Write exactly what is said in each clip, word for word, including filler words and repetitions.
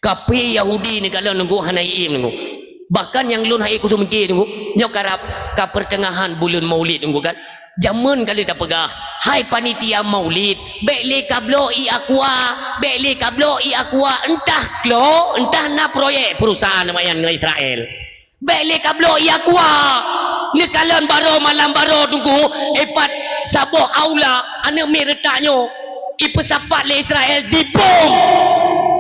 Kafé Yahudi neukalon Teungku hana iém Teungku. Bahkan nyang lôn hai kuseumeungke Teungku, nyoe karab ka peuteungahan buleuen Maulid Teungku kan. Jameun ka lheueh tapeugah, "Hai panitia Maulid, bèk lé kabloe ié aqua, bèk lé kabloe ié aqua, entah klo, entah na proyek peurusahaan awaknyan ngon Israel. Bèk lé kabloe ié aqua." Neukalon baroe malam baroe Teungku, ipat saboh aula aneuk miet reutak nyoe ipeusapat lé Israel dibom.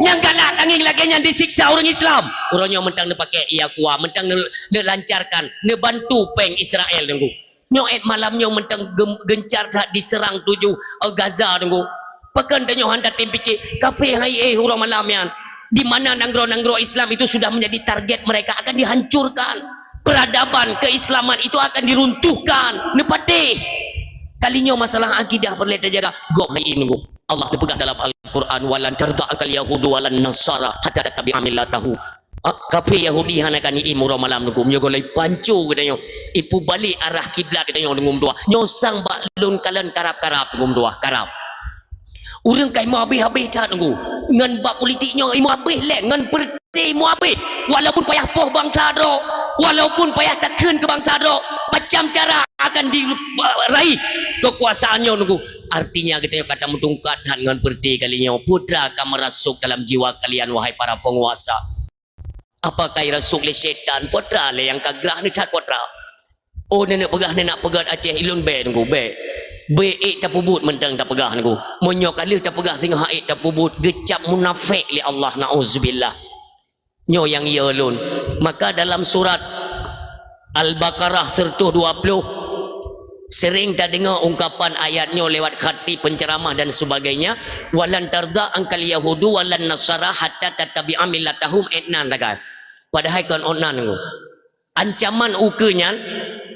Nyang galak tangieng lagèe nyan disiksa ureueng Islam. Uroe nyoe mantong neupakè ié aqua, mantong neu-, neulancarkan, neubantu pèng Israel Teungku. Nyoe èt malam nyoe mantong gem-, gencar that diseurang tuju, eh, Gaza Teungku. Pakon tanyoe han tatem pike, kafé hai éh uroe malam nyan. Di mana nanggroe-nanggroe Islam itu sudah menjadi target mereka akan dihancurkan. Peradaban keislaman itu akan diruntuhkan. Neupatéh. Kali nyoe masalah akidah peureulèe tajaga. Gob hai Teungku. Allah neupeugah dalam Al-Quran, "Walan tarda ankal yahudu walan nasara hatta tattabi'a millatahum." Ah, kafé Yahudi hana ka iém uroe malam Teungku. Meunyoe gohlom ipanco geutanyoe, ipeubalek arah kiblat geutanyoe Teungku meutuah. Nyoe sang bak lôn kalon karab-karab Teungku meutuah, karab. Ureueng ka imoe habéh-habéh that Teungku. Ngon bak politik nyoe imoe habéh lé, ngon peureuté imoe habéh. Walaupun payah poh bansa droe, walaupun payah takheun keu bansa droe, macam cara akan diraih keukuasaan nyoe Teungku. Artinya geutanyoe ka tameutungkat that ngon peureuté kali nyoe. Peue teuma ka meurasuk dalam jiwa kalian, wahai para penguasa? Apakah irasuk lé syaitan? Peue teuma lé nyang ka grah neuh that peue teuma? Oh, neuneuk peugah neuneuk peugöt Aceh, ilôn bèk Teungku, bèk. Bèk ék tapeubuet mantong tapeugah Teungku. Meunyoe ka lheueh tapeugah singoh ék tapeubuet, geucap munafék lé Allah, naudzubillah. Nyoe nyang yo lôn. Maka dalam surat Al-Baqarah seratus dua puluh, sering tadeungoe ungkapan ayat nyoe lewat khatib, penceramah dan sebagainya, "Walan tarda ankal yahudu walan nasara hatta tattabi'a millatahum," ék nan tagai. Padahai kon ék nan Teungku. Ancaman ukeue nyan,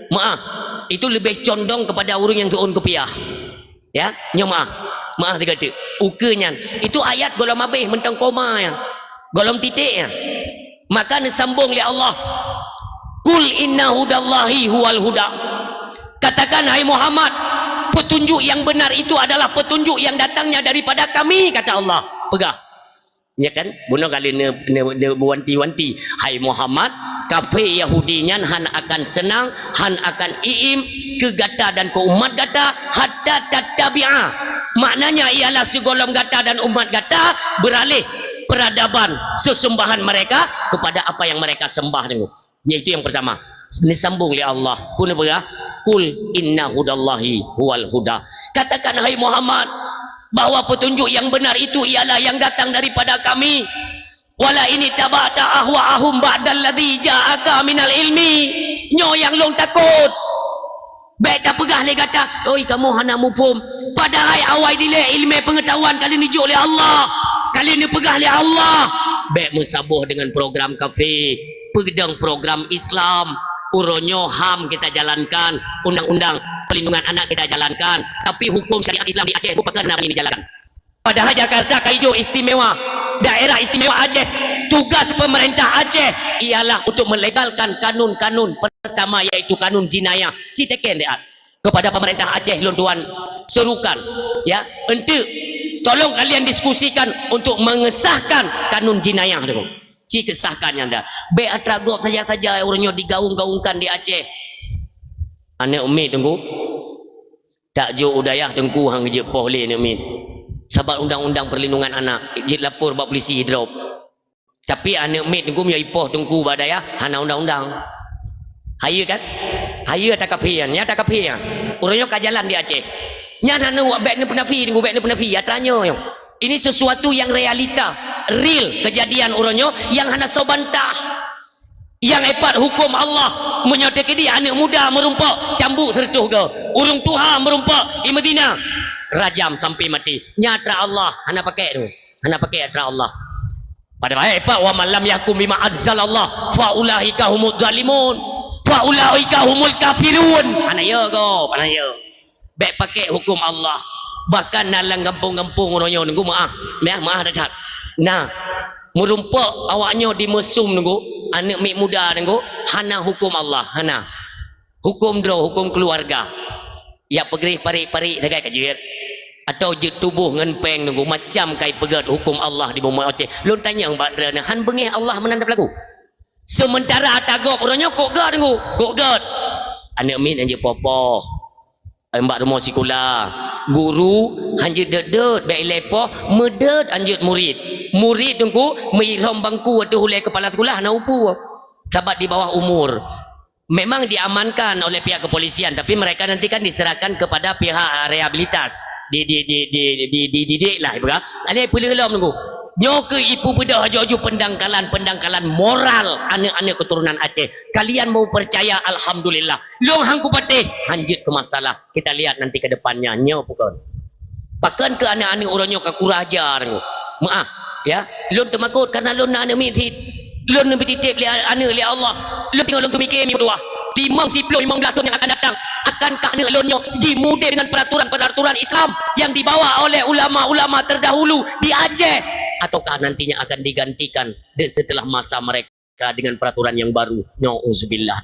meu'ah, itu leubeh condong kepada ureueng nyang seuôn kupiah. Ya, nyoe meu'ah. Meu'ah sigoe teuk. Ukeue nyan, itu ayat gohlom habéh mantong koma nyan. Gohlom titék nyan. Maka neusambong lé Allah, "Qul inna hudallahi huwal huda." Katakan, hai Muhammad, petunjuk yang benar itu adalah petunjuk yang datangnya daripada Kami, kata Allah. Peugah. Ya kan? Bunoe kali ne, ne, ne wanti-wanti, "Hai Muhammad, kafé Yahudi nyan han akan seunang, han akan iém keu gata dan keu umat gata, hatta tattabi'a." Maknanya ialah sigohlom gata dan umat gata beuraléh peradaban sesembahan mereka kepada apa yang mereka sembah Teungku. Yaitu yang pertama, disambung lé Allah. Peue neupeugah? "Qul inna hudallahi huwal huda." Katakan, hai Muhammad, bahwa petunjuk yang benar itu ialah yang datang daripada Kami. "Wala in ittaba'ta ahwa'ahum ba'dalladzi ja'aka minal ilmi." Nyoe nyang lôn takot. Bèk tapeugah lé gata, "Oi, kamoe hana muphom." Padahai awai dilèe ileumèe peungeutahuan ka lheueh neujok lé Allah, ka lheueh neupeugah lé Allah. Bèk meusaboh deungon program kafé, peudong program Islam. Uroe nyoe HAM kita jalankan, undang-undang perlindungan anak kita jalankan, tapi hukum syariat Islam di Aceh bukan pernah ini dijalankan. Padahai Jakarta ka jijok istimewa, daerah istimewa Aceh. Tugas pemerintah Aceh ialah untuk melegalkan kanun-kanun pertama, yaitu kanun jinayah. Ci teken deh, kepada pemerintah Aceh lôn tuan serukan, ya, enteuk tolong kalian diskusikan untuk mengesahkan kanun jinayah tu. Ci kesahkan nyan dah. Bèk atra gob saja-saja ureueng nyoe digaung-gaungkan di Aceh. Aneuk miet Teungku. Tak jok u dayah Teungku han geujeuet poh lé aneuk miet. Sabab undang-undang perlindungan anak, jeuet lapor bak polisi drop. Tapi aneuk miet Teungku meunyoe ipoh Teungku bak dayah, hana undang-undang. Hayeue kan? Hayeue ata kafé nyan, nyan ata kafé nyan. Uroe nyoe ka jalan di Aceh. Nyan hana bèk neupeunafi Teungku, bèk neupeunafi. Atra nyoe nyoe. Ini sesuatu yang realita, real, kejadian uroe nyoe nyang hana soe bantah. Nyang ipat huköm Allah, meunyoe teukeudi aneuk muda meurumpok, cambuk sireutôh goe. Ureueng tuha meurumpok, imeuzina, rajam sampai mati. Nyan atra Allah, hana pakai tu. Hana pakai atra Allah. Padahai ipat, "Wa man lam yahkum bima anzalallah, fa ulaika humuz zalimun, fa ulaika humul kafirun." Hana yo gob, hana yo. Bèk pakai huköm Allah. Bahkan na lam gampông-gampông uroe nyoe Teungku, meu'ah, meu'ah, meu'ah that-that. Na meurumpok awak nyoe di Meusum Teungku, aneuk miet muda Teungku, hana huköm Allah, hana. Huköm droe, huköm keuluwarga. Ya peugreh parit-parit sagai ka jeuet. Atau jeuet tuboh ngon péng nunggu macam kai peugét huköm Allah di bumoe Aceh. Lôn tanyong bak droeneuh, han beungéh Allah meunan tapeulaku? Seumeuntara ata gob uroe nyoe kok gét nunggu, kok gét. Aneuk miet han jeuet poh-poh. Em, bak rumoh sikula. Guru han jeuet deuet-deuet, bèk ilée poh, meudeuet han jeuet murit. Murit nunggu meulhom bangku ateueh ulée keupala sikula hana upu. Sabab di bawah umur. Memang diamankan oleh pihak kepolisian, tapi mereka nanti kan diserahkan kepada pihak rehabilitas. Di, di, di, di, di, dididik lah, ibarat. Alèh peuleueh lom nunggu. Nyoe keuh ipeubeudoh aju-aju pendangkalan-pendangkalan moral aneuk-aneuk keturunan Aceh. Kalian mau percaya, alhamdulillah. Lôn han kupatéh, han jeuet keu masalah. Kita lihat nanti ke depannya. Nyoe pukon. Pakon keu aneuk-aneuk uroe nyoe ka kureueng aja nyoe. Meu'ah, ya. Lôn teumakot karena lôn na aneuk miet cit. Lôn neubeucicém lé aneuk lé Allah. Lôn teungoh lôn teumiké meutuah. Limong siploh, limong blaih thôn yang akan datang, akankah aneuk lôn nyoe jimudé dengan peraturan-peraturan Islam yang dibawa oleh ulama-ulama terdahulu di Aceh? Ataukah nantinya akan digantikan de-, setelah masa mereka dengan peraturan yang baru? Nauzubillah.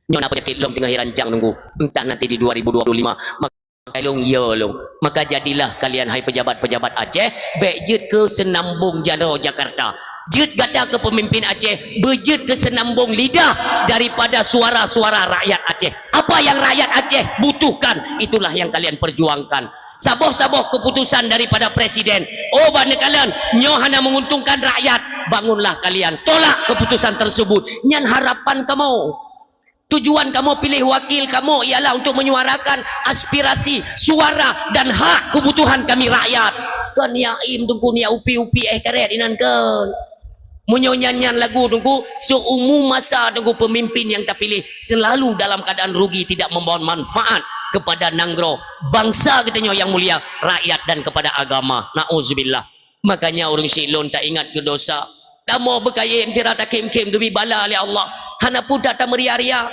Nyoe na peunyakét lom teungoh rancang nunggu. Entah nanti di dua ribu dua puluh lima. Maka lôn, ya lôn. Maka jadilah kalian, hai pejabat-pejabat Aceh, bèk jeuet keu seunambong jaroe Jakarta. Jeuet gata keu pemimpin Aceh, beujeuet keu seunambong lidah daripada suara-suara rakyat Aceh. Apa yang rakyat Aceh butuhkan, itulah yang kalian perjuangkan. Saboh-saboh keputusan daripada presiden, oh, bak neukalon, nyoe hana menguntungkan rakyat, bangunlah kalian, tolak keputusan tersebut. Nyan harapan kamoe. Tujuan kamoe piléh wakil kamoe ialah untuk menyuarakan aspirasi, suara, dan hak kebutuhan kami rakyat. Kon ya im teungku, ya upi-upi éh karet inan kon. Meunyoe nyan-nyan lagu teungku, seumu masa teungku pemimpin yang tapiléh selalu dalam keadaan rugi, tidak membawa manfaat kepada nanggroe, bangsa geutanyoe yang mulia, rakyat, dan kepada agama. Nauzubillah. Makanya ureuëng syiek lôn taingat keu dosa. Tamoe beukayém sira takhém-khém geubri bala lé Allah. Hana peue that tameuria-ria.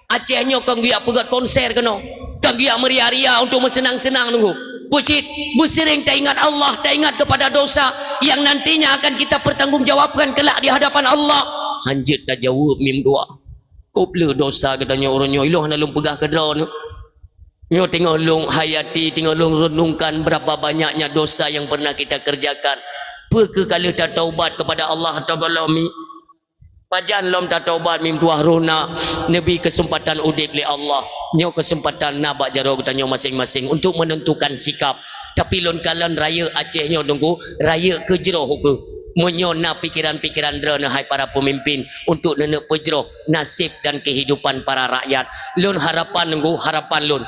Aceh nyoe kon geujak peugét konser keunoe. Kon geujak meuria-ria untuk meuseunang-seunang nunggu. Peucit, beuseuring taingat Allah, taingat kepada dosa yang nantinya akan kita pertanggungjawabkan kelak di hadapan Allah. Han jeuet tajaweueb mim dua. Kop le dosa geutanyoe uroe nyoe, ilôn hana lôn peugah keudroe nyoe. Nyoe teungoh lôn hayati, teungoh lôn renungkan berapa banyaknya dosa yang pernah kita kerjakan. Peu kheueh ka lheueh tataubat kepada Allah atawa lom mi? Pajan lom tataubat mim tuah roh na neubi keuseumpatan udeb lé Allah. Nyoe keuseumpatan na bak jaroe geutanyoe maséng-maséng untuk menentukan sikap. Tapi lôn kalon rayeuk Aceh nyoe teungku, rayeuk keu jroh ukeue. Meunyoe na pikeran-pikeran droeneuh hai para peumimpin untuk neuneuk peujroh naseb dan kehidupan para rakyat, lôn harapan teungku, harapan lôn,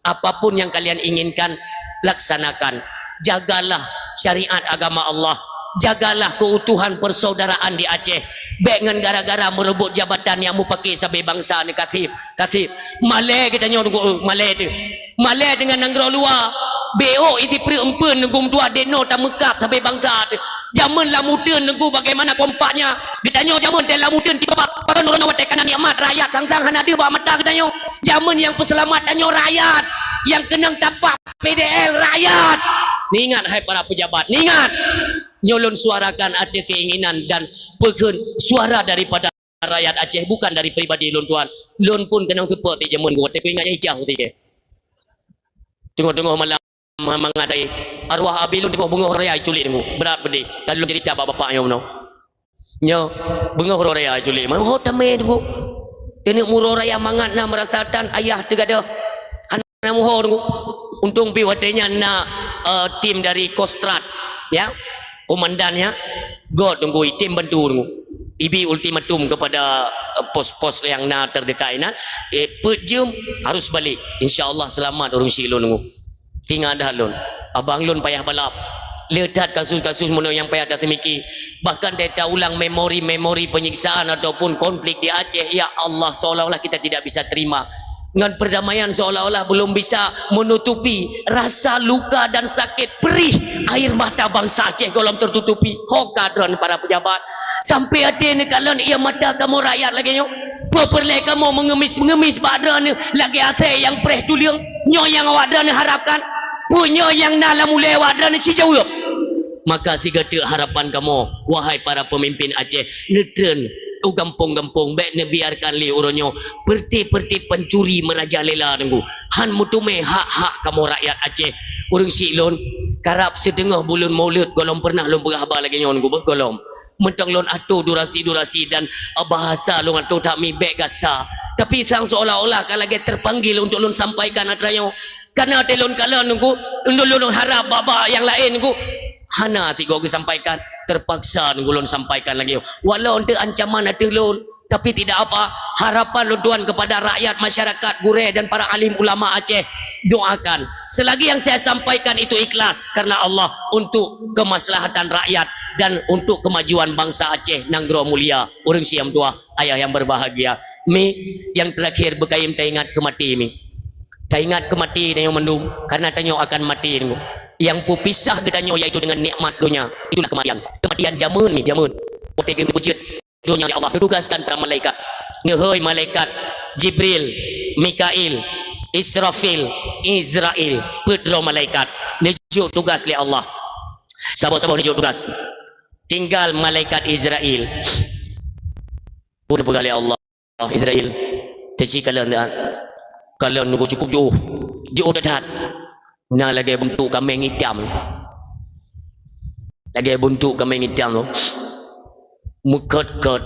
apapun yang kalian inginkan, laksanakan. Jagalah syariat agama Allah. Jagalah keutuhan persaudaraan di Aceh. Bék ngon gara-gara meureubot jabatan nyang mupake sabe bansa neukathib. Kathib. Malée geutanyoe teungku, malée teuh. Malée deungon nanggroe luwa. Bék ôk itipreuk empeuen teungku meutuah deno tameukab sabe bansa teuh. Jameun lam uteuen teungku bagaimana kompaknya. Geutanyoe jameun teuh lam uteuen tiba pakon uroe nyoe watée kana nikmat rakyat sang-sang hana deuh bak mata geutanyoe. Jameun nyang peuseulamat tanyoe rakyat. Nyang keunong tapak P D L rakyat. Ingat hai para pejabat, ingat. Nyoe lôn suarakan ada keinginan dan peukheun suara daripada rakyat Aceh, bukan dari pribadi lôn tuan. Lôn pun keunong seupôt di jameun geuh, tapi ingat nyang ijah uti ke. Teungoh-teungoh malam mangat ai. Arwah abi lôn teungoh beungoh raya culik teungku. Brat pedih. Lalu lôn cerita bak bapak nyoe bunoe. Nyoe beungoh uroe raya culik. Meuho tamé teungku. Teungoh uroe raya mangat na meurasa tan ayah teugadoh. Hana meuho teungku. Untông pi watée nyan na, eh, tim dari Kostrad, ya. Komandannya, got teungku, tim bantu teungku. Ibi ultimatum kepada, eh, pos-pos yang na terdekat inan, eh, peuet jeuem harus balik. Insya Allah selamat ureuëng syiek lôn teungku. Ingat that lôn, abang lôn payah balap. Le that kasus-kasus meunyoe nyang payah taseumiki. Bahkan teuta ulang memori-memori penyiksaan ataupun konflik di Aceh, ya Allah, seolah-olah kita tidak bisa terima. Ngon perdamaian seolah-olah belum bisa menutupi rasa luka dan sakit perih air mata bangsa Aceh gohlom tertutupi. Ho ka droeneuh para pejabat. Sampai até neukalon ia mata kamoe rakyat lagée nyoe. Peue peureulée kamoe meungemis-ngemis bak droeneuh lagée asée nyang preh tuleueng? Nyoe nyang awak droeneuh harapkan? Peue nyoe nyang na lam ulée awak droeneuh sijaweueb? Maka sigoe teuk harapan kamoe, wahai para peumimpin Aceh, neutreun u gampông-gampông, bék neubiarkan lé uroe nyoe peureuté-peureuté pancuri meurajalela teungku. Han meuteumé hak-hak kamoe rakyat Aceh. Ureuëng syiek lôn, Karab siteungoh buleuen Maulud gohlom pernah lôn peugah haba lagée nyoe, Teungku, beh gohlom. Mantong lôn atoe durasi-durasi dan, eh, bahasa lôn atoe that mi bék gasa. Tapi sang seolah-olah ka lagée terpanggil untuk lôn sampaikan atra nyoe. Kana teuh lôn kalon, Teungku, lôn, lôn, lôn harab bak-bak nyang laén, Teungku. Hana tigo geusampaikan, terpaksa, Teungku, lôn sampaikan lagée nyoe. Walau teuh ancaman ateueh lôn, tapi tidak apa, harapan lôn tuan kepada rakyat, masyarakat, gurée dan para alim ulama Aceh, doakan. Selagi yang saya sampaikan itu ikhlas karena Allah untuk kemaslahatan rakyat dan untuk kemajuan bangsa Aceh, nanggroe mulia, ureuëng syiek meutuwah, ayah yang berbahagia. Mi, yang terakhir beukayém taingat keu maté, Mi. Taingat keu maté tanyoe mandum, karena tanyoe akan maté, Teungku. Yang peupisah geutanyoe yaitu dengan nikmat donya, itulah kematian. Kematian jameun, Mi, jameun. Watée geumeubeujeuet donya lé Allah, neutugaskan para malaikat. Neuhôi malaikat Jibril, Mikail, Israfil, Izrail, peuet droe malaikat. Neujok tugas lé Allah. Saboh-saboh neujok tugas. Tinggal malaikat Izrail. Pun peugah lé Allah, Izrail, teuci kalon dak. Kalon nyoe cukup jiôh. Jiôh that-that. Na lagée buntok kaméng itam. Lagée buntok kaméng itam tu. Meukot-kot,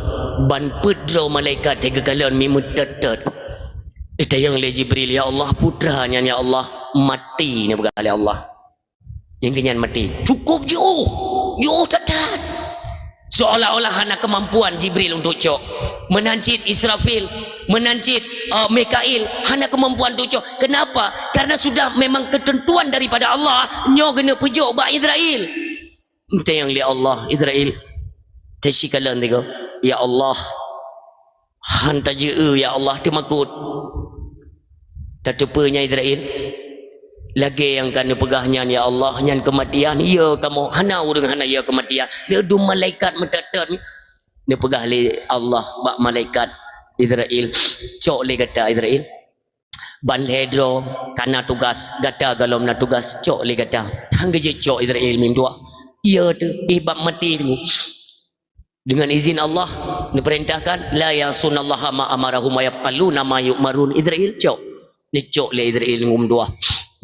ban peuet droe malaikat teuka kalon mi meutot-tot. Itanyong lé Jibril, "Ya Allah, peue atra nyan, ya Allah?" "Maté," neupeugah lé Allah. Nyang keunyan maté. Cukup jiôh. Jiôh that-that. Seolah-olah hana kemampuan Jibril untuk cok. Meunan cit Israfil, meunan cit, eh, Mikail, hana kemampuan untuk cok. Kenapa? Karena sudah memang ketentuan daripada Allah, nyoe keuneuk peujok bak Izrail. Tanyong lé Allah, Izrail, teuci kalon tigo. Ya Allah, han tajeu, ya Allah, teumakot. Tateupeue nyan Izrail? Lagée nyang ka neupeugah nyan, ya Allah, nyan keumatian, ya kamoe, hana ureuëng hana ya keumatian. Neudum malaikat meutot-tot. Neupeugah lé Allah bak malaikat Izrail, "Cok lé gata, Izrail. Ban lhée droe ka na tugas, gata gohlom na tugas, cok lé gata." Han geujeuet cok Izrail, Mi meutuwah. Iya teuh, eh, bak maté teuh. Dengan izin Allah, neupeurintahkan, "La ya'sunallaha ma amarahum wa yaf'aluna ma yu'marun." Izrail cok. Neucok lé Izrail, Mi meutuwah.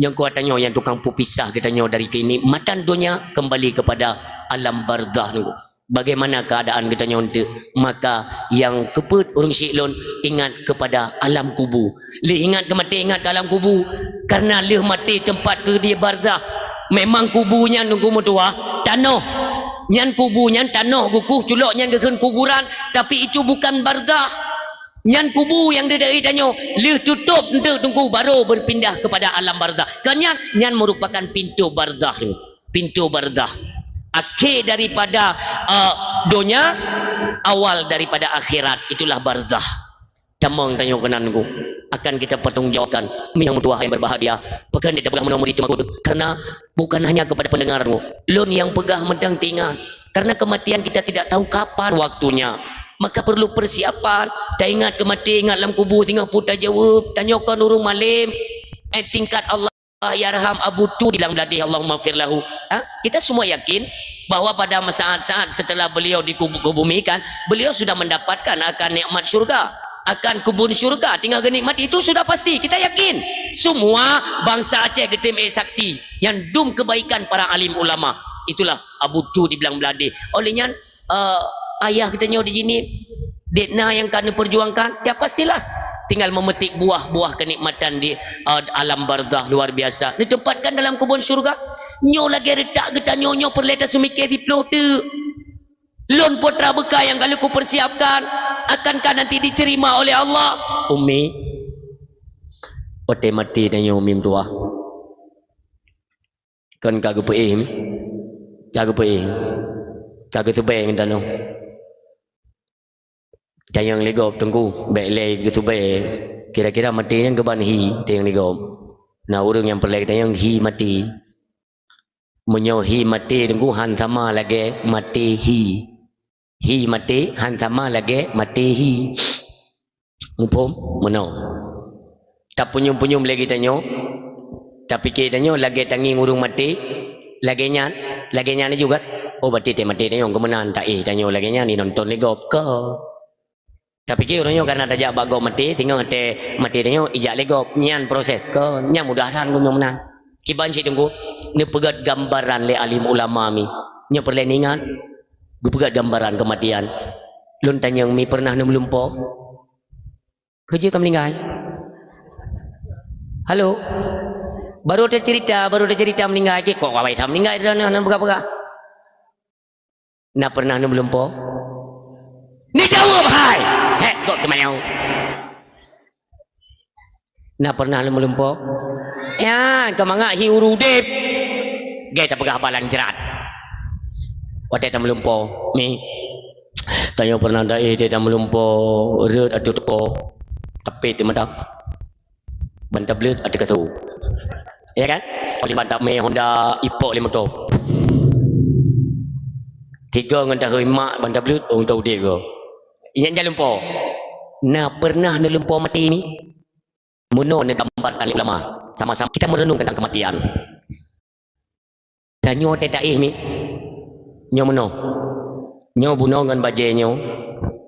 Nyang kuat tanyoe nyang tukang peupisah geutanyoe dari keunikmatan donya kembali kepada alam barzah nyoe. Bagaimana keadaan geutanyoe eunteuk? Maka nyang keupeuet ureuëng syiek lôn, ingat kepada alam kubu. Lheueh ingat keu maté, ingat keu alam kubu. Karena lheueh maté teumpat keu di barzah. Memang kubu nyan, Teungku meutuwah, tanoh. Nyan kubu nyan tanoh geukueh culok nyan geukheun kuburan, tapi itu bukan barzah. Nyan kubu nyang di, di tanyoe, lheueh tutôp eunteuk Teungku baru berpindah kepada alam barzah. Kan nyan, nyan merupakan pintu barzah. Pintu barzah. Akhé daripada, eh, donya, awal daripada akhirat, itulah barzah. Tamong tanyoe keunan, Teungku, akan kita pertanggungjawabkan. Mi nyang meutuwah nyang berbahagia, pakon tapeugah meunoe meuri teumakot, karena bukan hanya kepada pendengar, Teungku. Lôn nyang peugah mantong teuingat, karena kematian kita tidak tahu kapan waktunya. Maka perlu persiapan. Taingat keu maté, ingat lam kubu, singoh peue tajaweueb. Tanyoe kon ureuëng malém. Eh, tingkat Allah yarham Abu Tu di Blang Bladeh, Allahummaghfir lahu. Ha? Kita semua yakin bahwa pada saat-saat setelah beliau dikubu-, kubumikan, beliau sudah mendapatkan akan nikmat syurga, akan kebun syurga, tinggal geunikmati. Itu sudah pasti, kita yakin. Semua bangsa Aceh geutem ék saksi nyang dum kebaikan para alim ulama. Itulah Abu Tu di Blang Bladeh. Oleh nyan, eh, ayah geutanyoe di sini, dek na nyang ka neuperjuangkan, ya pastilah tinggal memetik buah-buah kenikmatan di, eh, alam barzah luar biasa. Neutempatkan dalam kebun syurga. Nyoe lagée reutak geutanyoe nyoe peureulée taseumiké siplôh teuk. Lôn peue atra beukah nyang ka lheueh kupersiapkan, akankah nanti diterima oleh Allah? Umi, watée maté tanyoe, Umi meutuwah. Kon ka geupeuéh, Mi? Ka geupeuéh. Ka geuseubée ngon tanoh. Tanyong lé gob, Teungku, bék lé geuseubée. Kira-kira maté nyan keuban hi, tanyong lé gob. Na ureuëng nyang peureulée tanyong hi maté. Meunyoe hi maté, Teungku, han sama lagée maté hi. Hi maté han sama lagée maté hi. Muphom? Meunoe. Tapeunyum-peunyum lé geutanyoe, tapike tanyoe lagée tangieng ureuëng maté, lagée nyan, lagée nyan juga. Oh, berarti teuh maté tanyoe, keu meunan taéh tanyoe lagée nyan, inonton lé gob. Kon. Tapike ureuëng nyoe kana tajak bak gob maté, singoh teuh maté tanyoe ijak lé gob. Nyan proses. Kon, nyan mudah that keu meunan. Kiban cit Teungku, neupeugét gambaran lé alim ulama mi. Nyoe peureulée neuingat, geupeugét gambaran keumatian. Lôn tanyong mi pernah neumeulumpo? Keujeuet ka meuninggai? Halo? Baru teuceurita, baru teuceurita meuninggai, kok awai that meuninggai droeneuh hana peugah-peugah. Na pernah neumeulumpo? Neujaweueb hai! Hék, kok teumanyong? Na pernah neumeulumpo? Ya, keu mangat hi ureuëng udeb. Gét tapeugah balang jrat. Watée tameulumpo, mi. Tanyoe pernah taéh teuh tameulumpo rhot ateueh toko. Tapét di mata. Ban tableuet ateueh kasô. Ya kan? Oleh ban tamé Honda ipok lé moto. Tiga ngon dahôi mak ban tableuet, oh, tau udeb go. Nyang jalumpo. Na pernah neulumpo maté ni? Meunoe neugambarkan lé ulama. Sama-sama kita merenung tentang kematian. Tanyoe teuh taéh mi. Nyoe meunoe. Nyoe bunoe ngon bajée nyoe.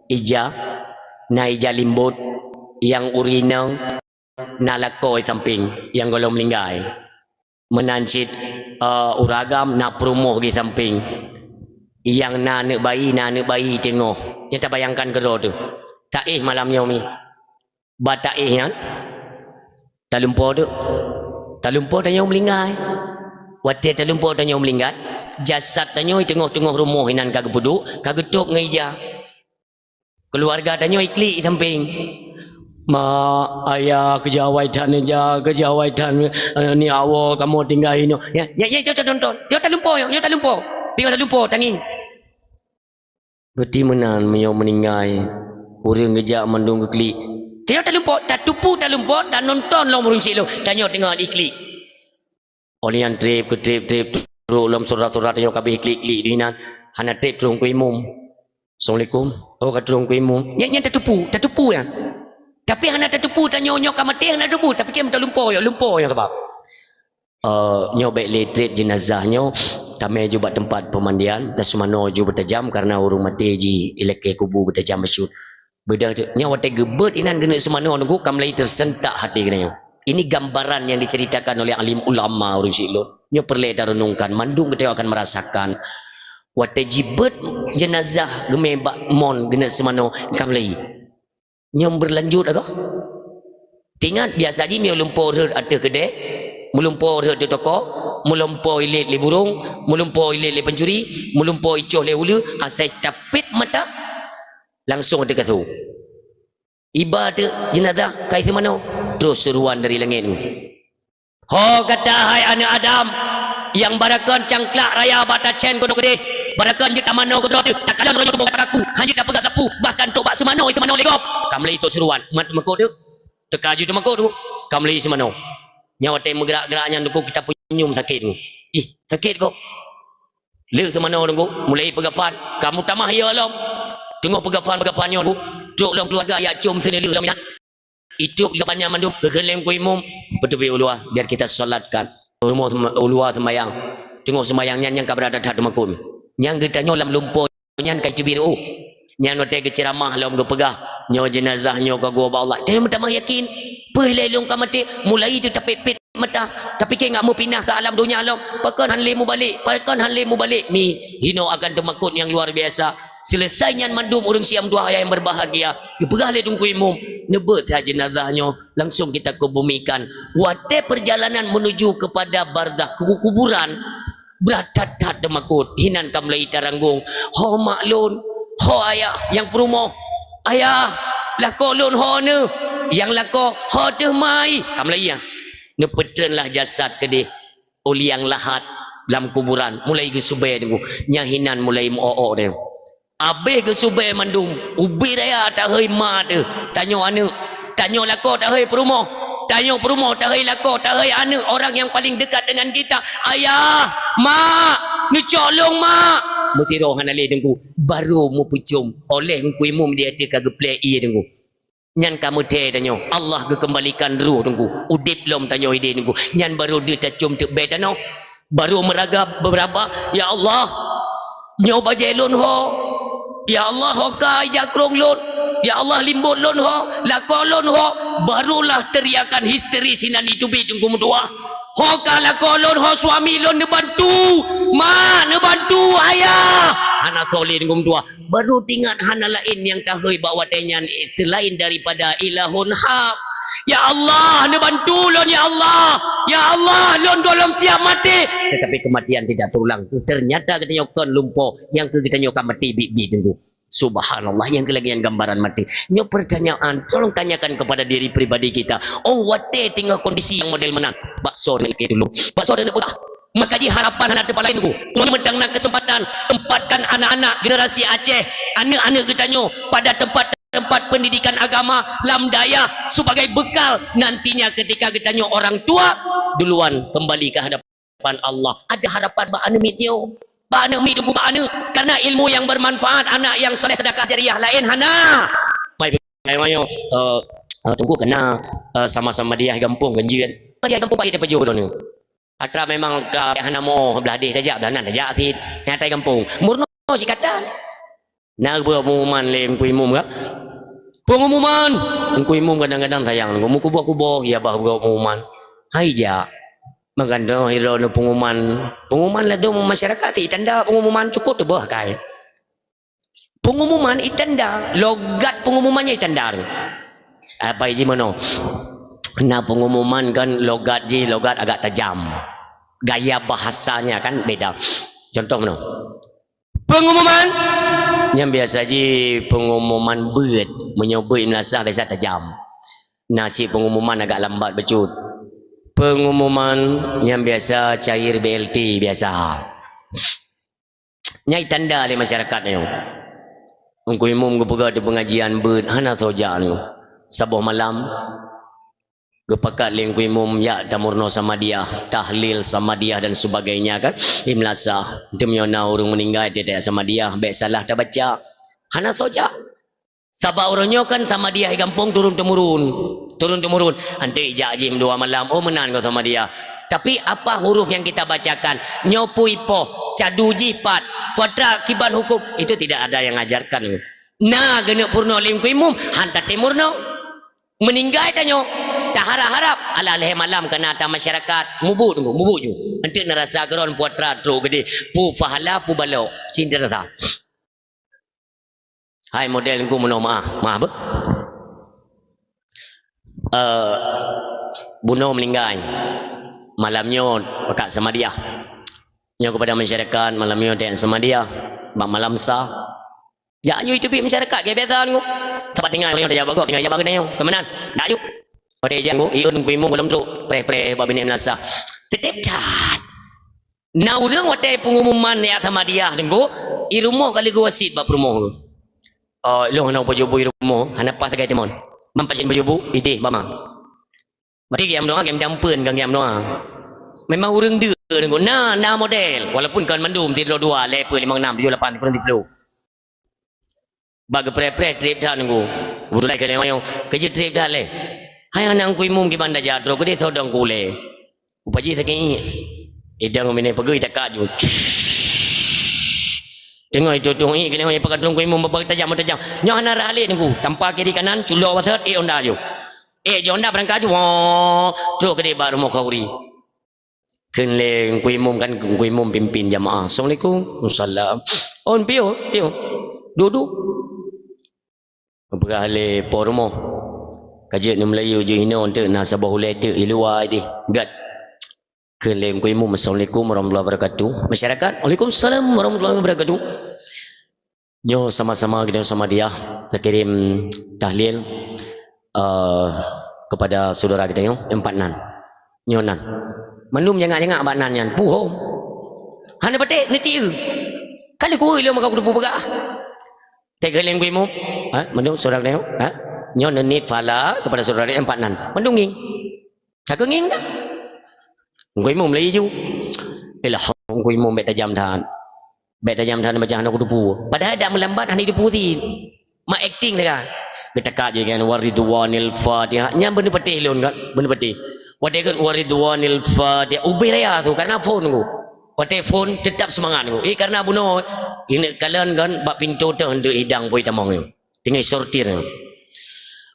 Ija, na ija limbot, nyang ureuëng inong, na lakoe sampéng, nyang gohlom meuninggai. Meunan cit, eh, ureuëng agam na peurumoh di sampéng. Nyang na aneuëk bayi, na aneuëk bayi teungoh. Nyoe tabayangkan keudroe teuh. Taéh malam nyoe mi. Bak taéh nyan, talumpo teuk. Talumpo tanyoe meuninggai. Watée talumpo tanyoe meuninggai, jasad tanyoe teungoh-teungoh rumoh inan ka geupeuduek, ka geutôb ngon ija. Keuluwarga tanyoe iklik sampéng. "Ma, ayah, keujawai that neujak, keujawai that, eh, ni awak kamoe tinggai inoe." Ya, ya, ya, cok, cok, tonton. Cok talumpo, ya, cok talumpo. Tengok talumpo, tangieng. Beuti meunan meunyoe meuninggai, ureuëng geujak mandum geuklik. Tanyoe talumpo, tatupu talumpo, tanonton lom ureuëng syiek lom. Tanyoe teungoh iklik. Óh lheueh nyan treb keu treb, treb trok lom sura-sura tanyoe ka abéh klik-klik di inan. Hana treb trok keu imum. "Assalamualaikum." "Oh, ka trok keu imum." Nyan, nyan tatupu, tatupu nyan. Tapi hana tatupu tanyoe nyoe ka maté, hana tatupu. Tapi kan talumpo nyoe, lumpo nyoe sabab. Eh, nyoe bék lé treb jenazah nyoe, tamé ju bak teumpat peumandian, taseumanoe ju beutajam, karena ureuëng maté jih ilakée kubu beutajam bacut. Beudôh tu, nyoe watée geubeuet inan geuneuk seumanoe Teungku, ka mulai tersentak hati geutanyoe. Ini gambaran yang diceritakan oleh alim ulama ureuëng syiek lôn. Nyoe peureulée tarenungkan, mandum geutanyoe akan merasakan. Watée jibeuet jenazah geumé bak mon geuneuk seumanoe, ka mulai. Nyoe beulanjut agoe. Teuingat, biasa jih meulumpo rhot ateueh keudè, meulumpo rhot di toko, meulumpo ilét lé burông, meulumpo ilét lé pancuri, meulumpo icoh lé uleue, asai tapét mata, langsong ateueh kasô. Iba teuk jeunazah ka iseumanoe, troh seuruan dari langét nyoe. Ho gata hai aneuëk Adam, nyang barakon cangklak raya bak tacén keunoe keudeh, barakon jeuet tamanoe keudroe teuh, takalon roh nyoe tuboh gata kaku, hana jeuet tapeugah sapeue, bahkan trok bak seumanoe, seumanoe lé gob. Ka mulai trok seuruan, mat teumakot teuh, teuka ju teumakot teuh, ka mulai seumanoe. Nyan watée meugerak-gerak nyan Teungku, kita peunyum sakét Teungku. Ih, sakét gob. Lheueh seumanoe Teungku, mulai peugafan, ka meutamah ie lom. Teungoh peugafan-peugafan nyoe Teungku, trok lom keuluwarga jak com seuneulheueh lom inan. Itôb di kaban nyan mandum, geukheun lé Teungku Imum, "Peuteubiet u luwa, biar kita salatkan." Rumoh seuma-, u luwa seumayang. Teungoh seumayang nyan, nyan ka brat that-that teumakot. Nyang geutanyoe lam lumpo nyan ka jiteubiet reuôh. Nyan watée geuceuramah lom geupeugah, "Nyoe jeunazah nyoe ka geuwoe bak Allah." Tanyoe meutamah yakin, "Peue lé lôn ka maté, mulai teuh tapét-pét mata, tapike ngat meupinah keu alam donya lom, pakon han lé mubalek, pakon han lé mubalek." Mi, hinoe akan teumakot nyang luar biasa. Seuleusai nyan mandum ureuëng siam tuha ayah nyang berbahagia, geupeugah lé Teungku Imum, "Neubeuet that jeunazah nyoe, langsong kita kubumikan." Watée perjalanan menuju kepada barzakh, keu kuburan, brat that-that teumakot, hinan ka mulai taranggong, "Ho mak lôn, ho ayah nyang peurumoh, ayah, lakoe lôn ho neuh, nyang lakoe ho teuh mai." Ka mulai nyan, neupeutreunlah jasad keudeh. Uliang lahat lam kuburan, mulai geusubée Teungku. Nyang hinan mulai meu-ok-ok deh. Abéh geusubée mandum, ubit raya tahôi ma teuh, tanyoe aneuëk, tanyoe lakoe tahôi peurumoh, tanyoe peurumoh tahôi lakoe, tahôi aneuëk, orang yang paling dekat dengan kita. "Ayah, mak, neucok lôn, mak." Meusidroe hana lé Teungku, barô meupeucom oleh Teungku Imum di ateueh ka geuplek ié Teungku. Nyan ka meuthée tanyoe, Allah geukeumbalikan roh Teungku, udeb lom tanyoe ideh Teungku. Nyan barô deuh tacom teuk bée tanoh, barô meuraga beuraba, "Ya Allah, nyoe bajée lôn ho. Ya Allah, ho ka ija krông lôn. Ya Allah, limbot lôn ho, lakoe lôn ho." Barulah teriakan histeris inan jiteubiet Teungku meutuwah. Ho ka lakoe lôn, ho suami lôn neubantu. Mak, neubantu, ayah. Hana soe lé teungku meutuah. Baru teuingat hana laén nyang tahôi bak watée nyan, eh, selain daripada ilahun hak. Ya Allah, neubantu lôn, ya Allah. Ya Allah, lôn gohlom siap maté. Tetapi kematian tidak terulang. Ternyata geutanyoe kon lumpoe, nyang keu geutanyoe ka maté biet-biet teungku. Subhanallah, nyang keu lagée nyan gambaran maté. Nyoe pertanyaan, tolong tanyakan kepada diri pribadi kita. Oh, watée teungoh kondisi nyang model meunan, baksoe neuk tulông. Baksoe neuk peugah. Maka jih harapan hana teupalai teungku. Ulôn mantong na kesempatan tempatkan anak-anak generasi Aceh, aneuk-aneuk geutanyoe pada tempat-tempat pendidikan agama lam dayah sebagai bekal nantinya ketika geutanyoe orang tua duluan kembali ke hadapan Allah. Ada harapan bak aneuk miet nyoe. Bak aneuk miet teungku, bak aneuk. Karena ilmu yang bermanfaat, anak yang soleh, sedekah jariah laén hana. Mai peugah nyoe, eh, eh, teungku kena, eh, sama-sama diah gampông ganjeuet. Diah gampông baik daripada jodoh ni. Atra memang ka hana mo belah deh tajak, belah nan tajak sit. Nyang atai gampông. Murno sikatan. Na geupeugah pengumuman lé Teungku Imum ka. Pengumuman! Teungku Imum kadang-kadang sayang, meukuboh-kuboh, ya bah geupeugah pengumuman. Hai jak. Meugantoe hiroe pengumuman. Pengumuman ladôm masyarakat, itanda pengumuman cukôp teuboh kai. Pengumuman itanda, logat pengumuman nyan itanda. Apa iji meunoe? Na pengumuman kan logat jih, logat agak tajam. Gaya bahasanya kan beda. Contoh meunoe? Pengumuman nyan biasa jih pengumuman beuet. Meunyoe beuet meunasah biasa tajam. Na cit pengumuman agak lambat bacut. Pengumuman nyan biasa cair B L T biasa. Nyan itanda lé masyarakat nyoe. Teungku Imum geupeugah di pengajian beuet hana soe jak nyoe. Saboh malam geupakat lé Teungku Imum jak tamurno samadiah, tahlil samadiah dan sebagainya kan. Di meunasah, teuma na ureuëng meuninggai tieb-tieb samadiah, bék salah tabaca. Hana soe jak. Sabab uroe nyoe kan samadiah di gampông turun-temurun. Turun-temurun. Anteuk jak jih dua malam, oh meunan goe samadiah. Tapi apa huruf yang kita bacakan? Nyoe peue ipoh, cadu jih pat, putra kiban huköm. Itu tidak ada yang ajarkan. Na geuneuk peurunoe lé Teungku Imum, han tatem meurunoe. Meuninggai tanyoe, taharab-harab, alah lhée malam kana ata masyarakat, mubuet teungku, mubuet ju. Anteuk na rasa keuron putra trok geudeh, peue pahala, peue balok, cit na rasa. Hai model Teungku meunoe meuah, meuah beuh. Eh, bunoe meuninggai. Malam nyoe pakat samadiah. Nyoe kepada masyarakat, malam nyoe dek samadiah. Bak malam sa. Jak aju teubiet masyarakat, keu biasa Teungku. Sapat tinggai ureuëng tajak bak gob, tinggai jak bak keuneuk. Keumeunang, dak aju. Watée jak Teungku, ié Teungku Imum gohlom trok, preh-preh bak binéh meunasah. Teutab that. Na ureuëng watée pengumuman jak samadiah Teungku, i rumoh ka lheueh geuwasiet bak peurumoh. Oh, ilong hana baju bu i rumoh, hana paih sagai timon. Mam pajan baju bu, ideh bak ma. Berarti gam doa, gam jampeuen kan gam doa. Memang ureuëng deuk Teungku. Na, na model. Walaupun kon mandum, sidroe dua, lhée peuet, limong, nam, tujoh, lapan, sikureueng, siplôh. Bak geupreh-preh treb that Teungku. Beutôi keu lé nyoe, keu jeuet treb that lé. Hai aneuk Teungku Imum kiban tajak, droe keudeh sodong ku lé. Upaji sakét ié. Idang minée peugui takak ju. Teungoh itu tueng ié keuneuk pakat Teungku Imum bak tajam-tajam. Nyoe hana rhah lé Teungku. Tampa kiri kanan, culo wasot, ék onda ju. Ék ju onda beurangkat ju. Woe, trok keudeh bak rumoh khauri. Kheun lé Teungku Imum kan, Teungku Imum pimpin jamaah. "Assalamualaikum." "Waalaikumsalam." "Oh, piôh, piôh. Duek, duek." Geupeugah lé po rumoh, "Ka jeuet neumeulayeue ju inoe teuk, na saboh ulée teuk i luwa ideh. Gét." Kheun lé Teungku Imum, "Assalamualaikum warahmatullahi wabarakatuh." Masyarakat, "Waalaikumsalam warahmatullahi wabarakatuh." Nyoe sama-sama geutanyoe samadiah takirém tahlil, eh, kepada syedara geutanyoe nyang pat nan. Nyoe nan. Mandum nyangak-nyangak bak nan nyan. Puhom. Hana patéh neutiyeue. Kali kuweu lom ka kuteupeu peugah. Teuka lé Teungku Imum. Ha, mandum syedara geutanyoe. Ha? Nyoe neuniet pahala kepada syedara nyang pat nan. Mandum ngieng. Ka keu ngieng dah. Teungku Imum laju. Ilah, Teungku Imum bék tajam that. Bék tajam that baca hana kuteupeu. Padahai dak meulambat hana teupeu sit. Mak akting teuka. Geutakak jih kan, "Waridwanil Fatihah." Nyan beuneupatéh lôn kan, beuneupatéh. Watée kan, "Waridwanil Fatihah." Ubé raya tu, karena phon ku. Watée phon, teutap seumangat ku. Eh, karena bunoe, ineuk kalon kan, bak pintoe teuh hidang pui tamong nyoe. Tinggai sortir.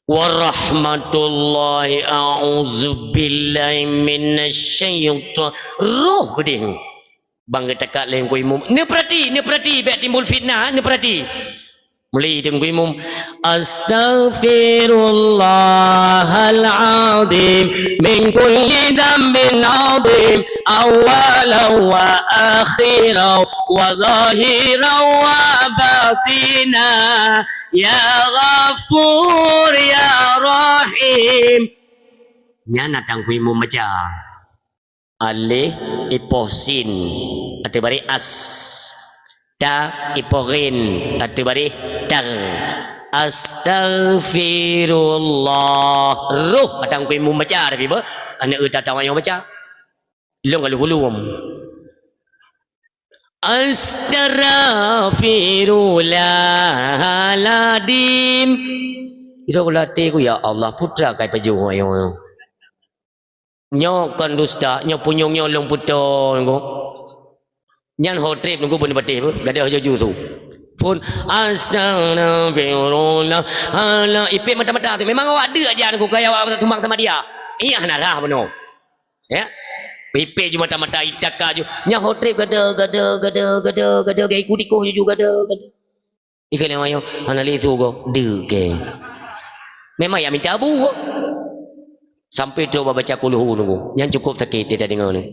Warahmatullahi, a'udzubillahi minasyaitan. Roh geudeh. Bang geutakat lé Teungku Imum. Neupeurati, neupeurati, bèk timbul fitnah, neupeurati. Mulai Teungku Imum, "Astaghfirullahal azim min kulli dzambin azim, awwalan wa akhiran wa zahiran wa batina, ya Ghafur ya Rahim." Nyan na Teungku Imum baca. Alif, ipoh sin. Ateueh baréh as. Ta, ipoh ghin. Ateueh baréh tar. Astaghfirullah. Roh, ata Teungku Imum baca, tapi bah. Aneuk eu tatawang nyang baca. Lôn ka lheueh ulôn. Astaghfirullahaladzim. Ira ulah teungku, ya Allah, putra kai pajoh ayong. Nyoe kon dusta, nyoe punyueng nyoe lôn putôh Teungku. Nyan ho trép Teungku beuneupatéh beuh, gadoh jaju tu. Phôn, "Astaghfirullah." Alah, ipét mata-mata tu. Memang awak deuk aja Teungku, kaya awak sumbang sama dia. Iya hana rhah bunoe. Ya. Ipét ju mata-mata, itaka ju. Nyan ho trép gadoh, gadoh, gadoh, gadoh, gadoh, gaya ikut-ikut jaju gadoh, gadoh. Ikheun lé ayong, hana lé su goe, deuke. Memang ya minta abu. Sampai trok bak baca kulhu Teungku. Nyan cukup sakét dia tadeungoe ni.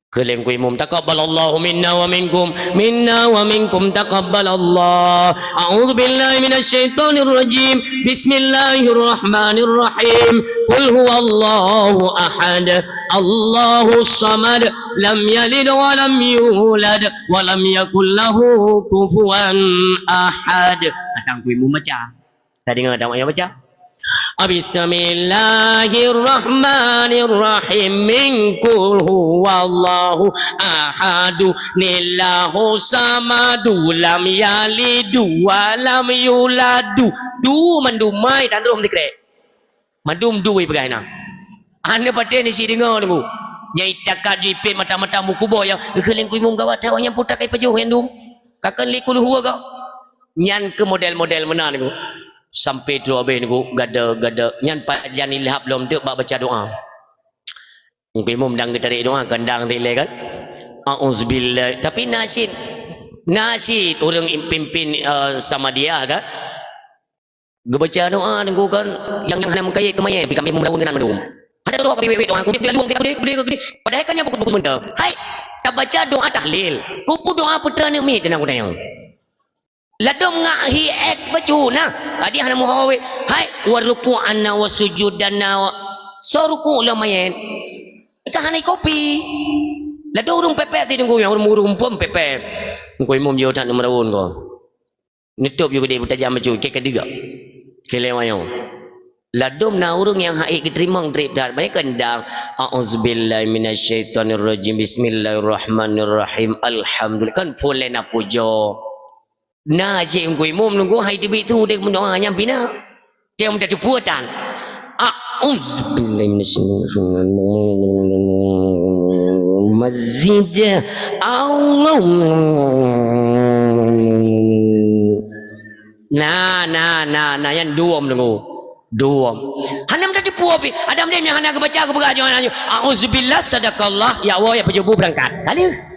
Kheun lé Teungku Imum, "Taqabbalallahu minna wa minkum, minna wa minkum taqabbalallah. A'udzubillahi minasyaitonirrajim. Bismillahirrahmanirrahim. Qul huwallahu ahad. Allahus samad. Lam yalid wa lam yulad." "Wa lam yakul lahu kufuwan ahad." Kadang kui membaca. Tadi dengar dah mak ayah baca. Bismillahirrahmanirrahim. Min qul huwallahu ahadu, nillahu samadu, lam yalidu wa lam yuladu. Du mandum mai tandom dikrek. Mandum dui peugah na. Hana patéh ni si deungoe Teungku. Nyang itakat jipét mata-mata meukuboh nyang geukheun lé Teungku Imum gawat that, nyang putra kai pajoh nyang dum. Ka kheun lé kulhu agak. Nyan keu model-model meunan Teungku. Sampai trok abéh Teungku, gada-gada. Nyan pajan ilhab lom teuk bak baca doa. Teungku Imum dang geutarek doa, kandang tilé kan. Auzubillah. Tapi na cit, na cit ureueng pimpin, eh, Samadiyah kan. Geubaca doa Teungku kan, nyang, nyang hana meukayém keu manyét, tapi kami meuraun keunan mandum. Ada doa kami wék-wék doa, kudé lalueng, kudé, kudé, kudé. Padahai kan nyang pukul-pukul seumeuntong. Hai, tabaca doa tahlil. Kupu doa putra aneuk miet keunan kutanyong. Ladom ngak hi ék bacut na. Adi hana meuhôi. Hai, wa ruku'ana wa sujudana wa, soe ruku' lom manyét. Ka hana kopi. Ladom ureueng pépét ti Teungku, nyang ureueng-ureueng phon pépét. Teungku Imum jeuet that neumeuraun ko. Neutôp ju keudéh beutajam bacut, keu keudeuek. Keu lewat nyoe. Ladom na ureueng nyang hana geuteurimong trép that, banyak keundang, "A'udzubillahi minasyaitonirrajim. Bismillahirrahmanirrahim. Alhamdulillah." Kan phon lé na pujoe. Na cit Teungku Imum Teungku hai teubiet su dek meudoa nyang pih na. Tiang meutateupeue tan. A'udzubillahi minasyaitonirrajim. Mazid. Allah. Na, na, na, na, nyan duom Teungku. Duom. Hana meutateupeue pih. Adam dem nyang hana geubaca geupeugah nyoe, nyoe. Auzubillah, sadaqallah. Ya Allah, ya peujeubu beurangkat. Kali.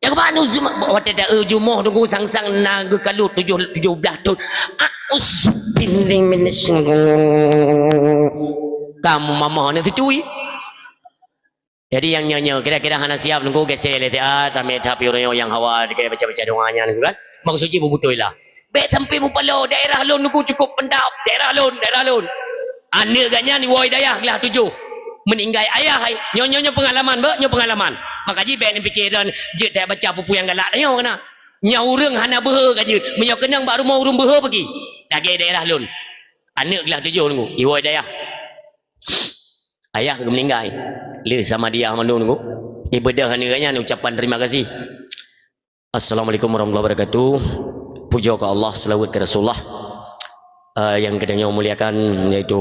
Nyang ba nu jum-, watée ta-, eu, jumoh Teungku sang-sang na geukalot tujoh, tujoh blaih thon. A'udzubillahi minasyaitonir. Kamu mamah ni situi. Jadi nyang nyoe-nyoe kira-kira hana siap Teungku geusé lé ta, tamé tapi ureueng nyang hawa dikeu baca-baca doa nyan kan. Maksud jih beutôi lah. Bék sampai mupaloe daerah lôn Teungku cukup mantap. Daerah lôn, daerah lôn. Aneuk geuh nyan iwoe dayah glah tujoh. Meuninggai ayah hai. Nyoe, nyoe, nyoe peungalaman, beuh, nyoe peungalaman. Maka jih bék neupiké droen jeuet that baca peue-peue nyang galak tanyoe keunan. Nyoe ureueng hana beuhe ka jeuet. Meunyoe keunong bak rumoh ureueng beuhe peugi. Lagée daerah lôn. Aneuk glah tujoh Teungku, iwoe dayah. Ayah geumeuninggai. Lheueh Samadiyah mandum Teungku. Ibeudôh aneuk geuh nyan ucapan terima kasih. Assalamualaikum warahmatullahi wabarakatuh. Pujoe keu Allah, seulaweuet keu Rasulullah. Eh, nyang geutanyoe muliakan, yaitu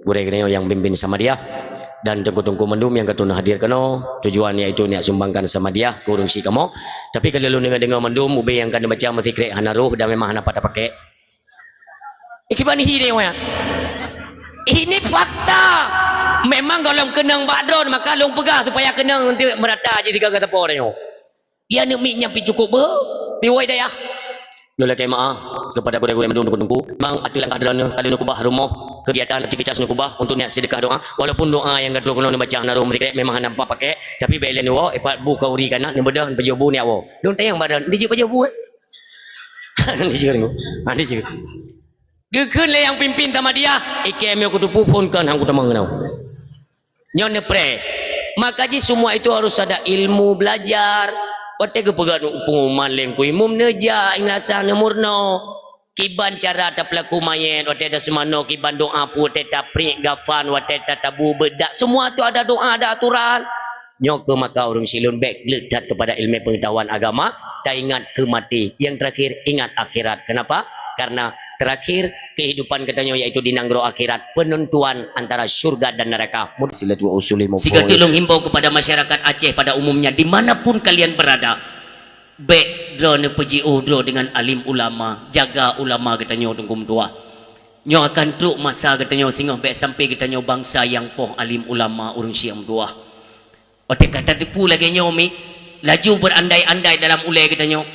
gurée geutanyoe nyang bimbing Samadiyah dan teungku-teungku mandum nyang ka hadir keunoe, tujuan yaitu neujak sumbangkan Samadiyah keu ureueng syik kamoe. Tapi ka lôn deungoe-deungoe mandum, ubé nyang ka neubaca meusikrek hana roh dan memang hana pat tapakék. Ikiban hi deh, wah. Ini fakta. Memang gohlom keunong bak droe, maka lôn peugah supaya keunong untuk merata jih tiga gata po nyoe. Di aneuk miet nyan pih cukup beu, pih woe dayah. Lôn lakée meu'ah kepada gurée-gurée mandum teungku-teungku. Memang ateueh langkah droeneuh ka lheueh neukeubah rumoh, kegiatan aktivitas neukeubah untuk niat seudeukah doa. Walaupun doa nyang ka troh keunoe neubaca hana rhom sikrek, memang hana nampak pakek, tapi bèk lé neuwoe, ipat bu khauri kana, neubeudôh, neupajoh bu niat woe. Lôn tanyong bak droeneuh, dijeuet pajoh bu, eh? Dijeuet, ha, dijeuet. Geukheun lé nyang pimpin Samadiyah, "Ikei meunyoe kuteupeu phon kon han kutamong keunoe." Nyoe neupreh. Maka jih semua itu harus ada ilmu belajar. Watée geupeugah pengumuman lé Teungku Imum neujak, meunasah neumeurunoe. Kiban cara tapeulaku manyét, watée taseumanoe kiban doa, watée tapriek gafan, watée tatabu bedak, semua tu ada doa, ada aturan. Nyoe keuh maka ureuëng silôn bèk gleuet that kepada ilmu pengetahuan agama, taingat keu maté. Yang terakhir, ingat akhirat. Kenapa? Karena terakhir kehidupan geutanyoe yaitu di nanggroe akhirat, penentuan antara syurga dan neraka. Mud- Silatu usuli mufawwid. Sigoe teuk lôn himbau kepada masyarakat Aceh pada umumnya, di mana pun kalian berada, bèk droeneuh peujiôh droe dengan alim ulama, jaga ulama geutanyoe teungku meutuah. Nyoe akan trok masa geutanyoe singoh bèk sampai geutanyoe bansa nyang poh alim ulama ureuëng syiek meutuah. Watée ka tateupeue lagée nyoe mi, laju beurandai-andai dalam ulée geutanyoe.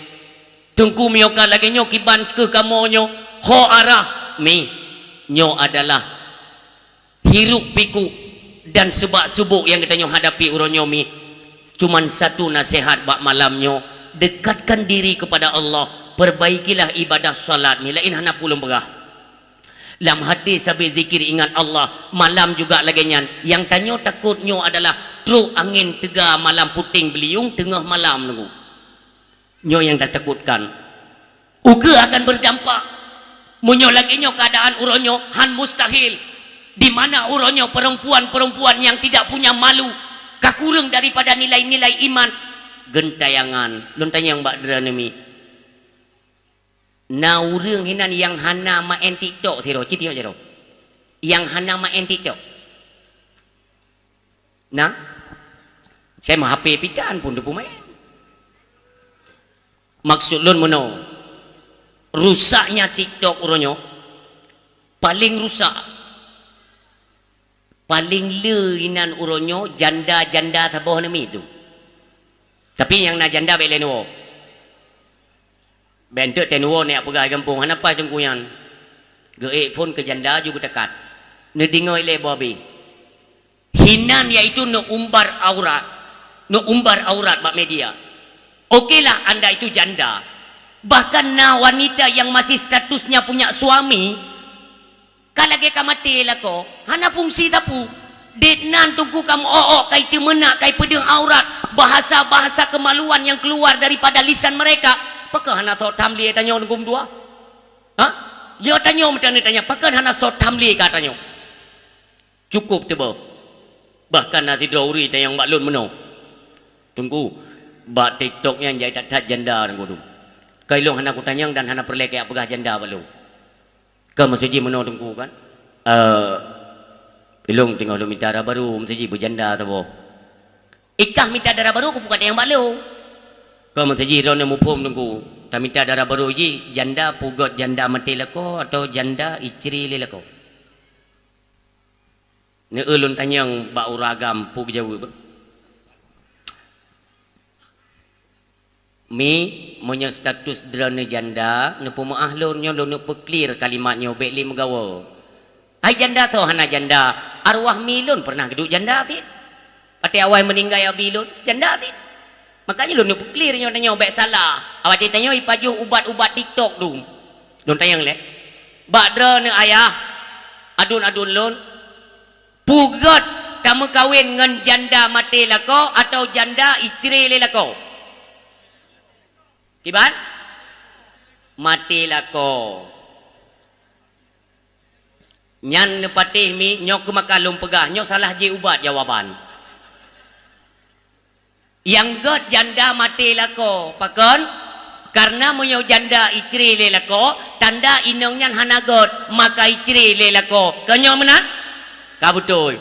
Teungku, meunyoe ka lagée nyoe kiban keu kamoe nyoe, ho arah mi. Nyoe adalah hiruk-pikuk dan seubak-seubok nyang geutanyoe hadapi uroe nyoe mi. Cuman satu naseuhat bak malam nyoe, dekatkan diri kepada Allah, perbaikilah ibadah salat mi, laén hana peue lôn peugah. Lam hati sabe zikir ingat Allah, malam juga lagée nyan. Nyang tanyoe takot nyoe adalah trok angén teuga malam puténg beuliueng teungoh malam nunggu. Nyoe nyang tatakotkan. Ukeue akan berdampak. Meunyoe lagée nyoe keadaan uroe nyoe, han mustahil. Di mana uroe nyoe perempuan-perempuan yang tidak punya malu, ka kureueng daripada nilai-nilai iman. Geuntayangan, lôn tanyong bak droeneuh mi. Na ureuëng hinan nyang hana maén TikTok sidroe, cit nyoe jaroe. Nyang hana maén TikTok. Na? Saya mah H P pitan pun teupeu maén. Maksud lôn meunoe, rusaknya TikTok uroe nyoe, paling rusak, paling le inan uroe nyoe janda-janda saboh namiet tu. Tapi nyang na janda bèk lé neuwoe. Bèk enteuk teuh neuwoe neujak peugah gampông, hana paih teungku nyan. Geuék phon keu janda ju geutakat. Neudeungoe lé boh abéh. Hinan yaitu neuumbar aurat, neuumbar aurat bak media. Okelah anda itu janda. Bahkan na wanita yang masih statusnya punya suami, ka lagée ka maté lakoe, hana fungsi sapeue. Dek nan teungku ka meu-ôk-ôk, ka iteumeunak, ka ipeudeueng aurat, bahasa-bahasa kemaluan yang keluar daripada lisan mereka. Pakon hana sot tham lé tanyoe teungku meutuah? Ha? Yo tanyoe meutanyoe tanya, pakon hana sot tham lé ka tanyoe? Cukup teuboh. Bahkan na sidroe ureuëng tanyong bak lôn meunoe, "Teungku, bak TikTok nyan jai that-that janda teungku tu. Ka ilôn hana kutanyong dan hana peureulée keu peugah janda bak lôn." Ka meuseujih meunoe teungku kan? Eh, ilôn teungoh lôn mita dara barô, meuseujih beujanda saboh. Ikah mita dara barô, kupeugah tanyong bak lôn. Ka meuseujih droeneuh muphom teungku. Tamita dara barô jih janda peugét janda maté lakoe atau janda istri lé lakoe? Neu lôn tanyong bak ureuëng agam peue geujaweueb. Mi, meunyoe status droeneuh janda, neupeumeu'ah lôn nyoe lôn neuk peuklir kalimat nyoe bèk lé meugawoe. Hai janda soe hana janda, arwah mi lôn pernah geuduek janda cit. Watée awai meuninggai abi lôn, janda cit. Makanya lôn neuk peuklir nyoe tanyoe bèk salah. Awai tanyoe ipajoh ubat-ubat TikTok tu. Lôn tanyong lé. Bak droeneuh ayah, aduen-aduen lôn, peugét tameukawen ngon janda maté lakoe atau janda istri lé lakoe? Kiban? Maté lakoe. Nyan neupatéh mi, nyoe keuh maka lôn peugah, nyoe salah jih ubat jawaban. Nyang gét janda maté lakoe, pakon? Karena meunyoe janda istri lé lakoe, tanda inong nyan hana gét, maka istri lé lakoe. Kon nyoe meunan? Ka beutôi.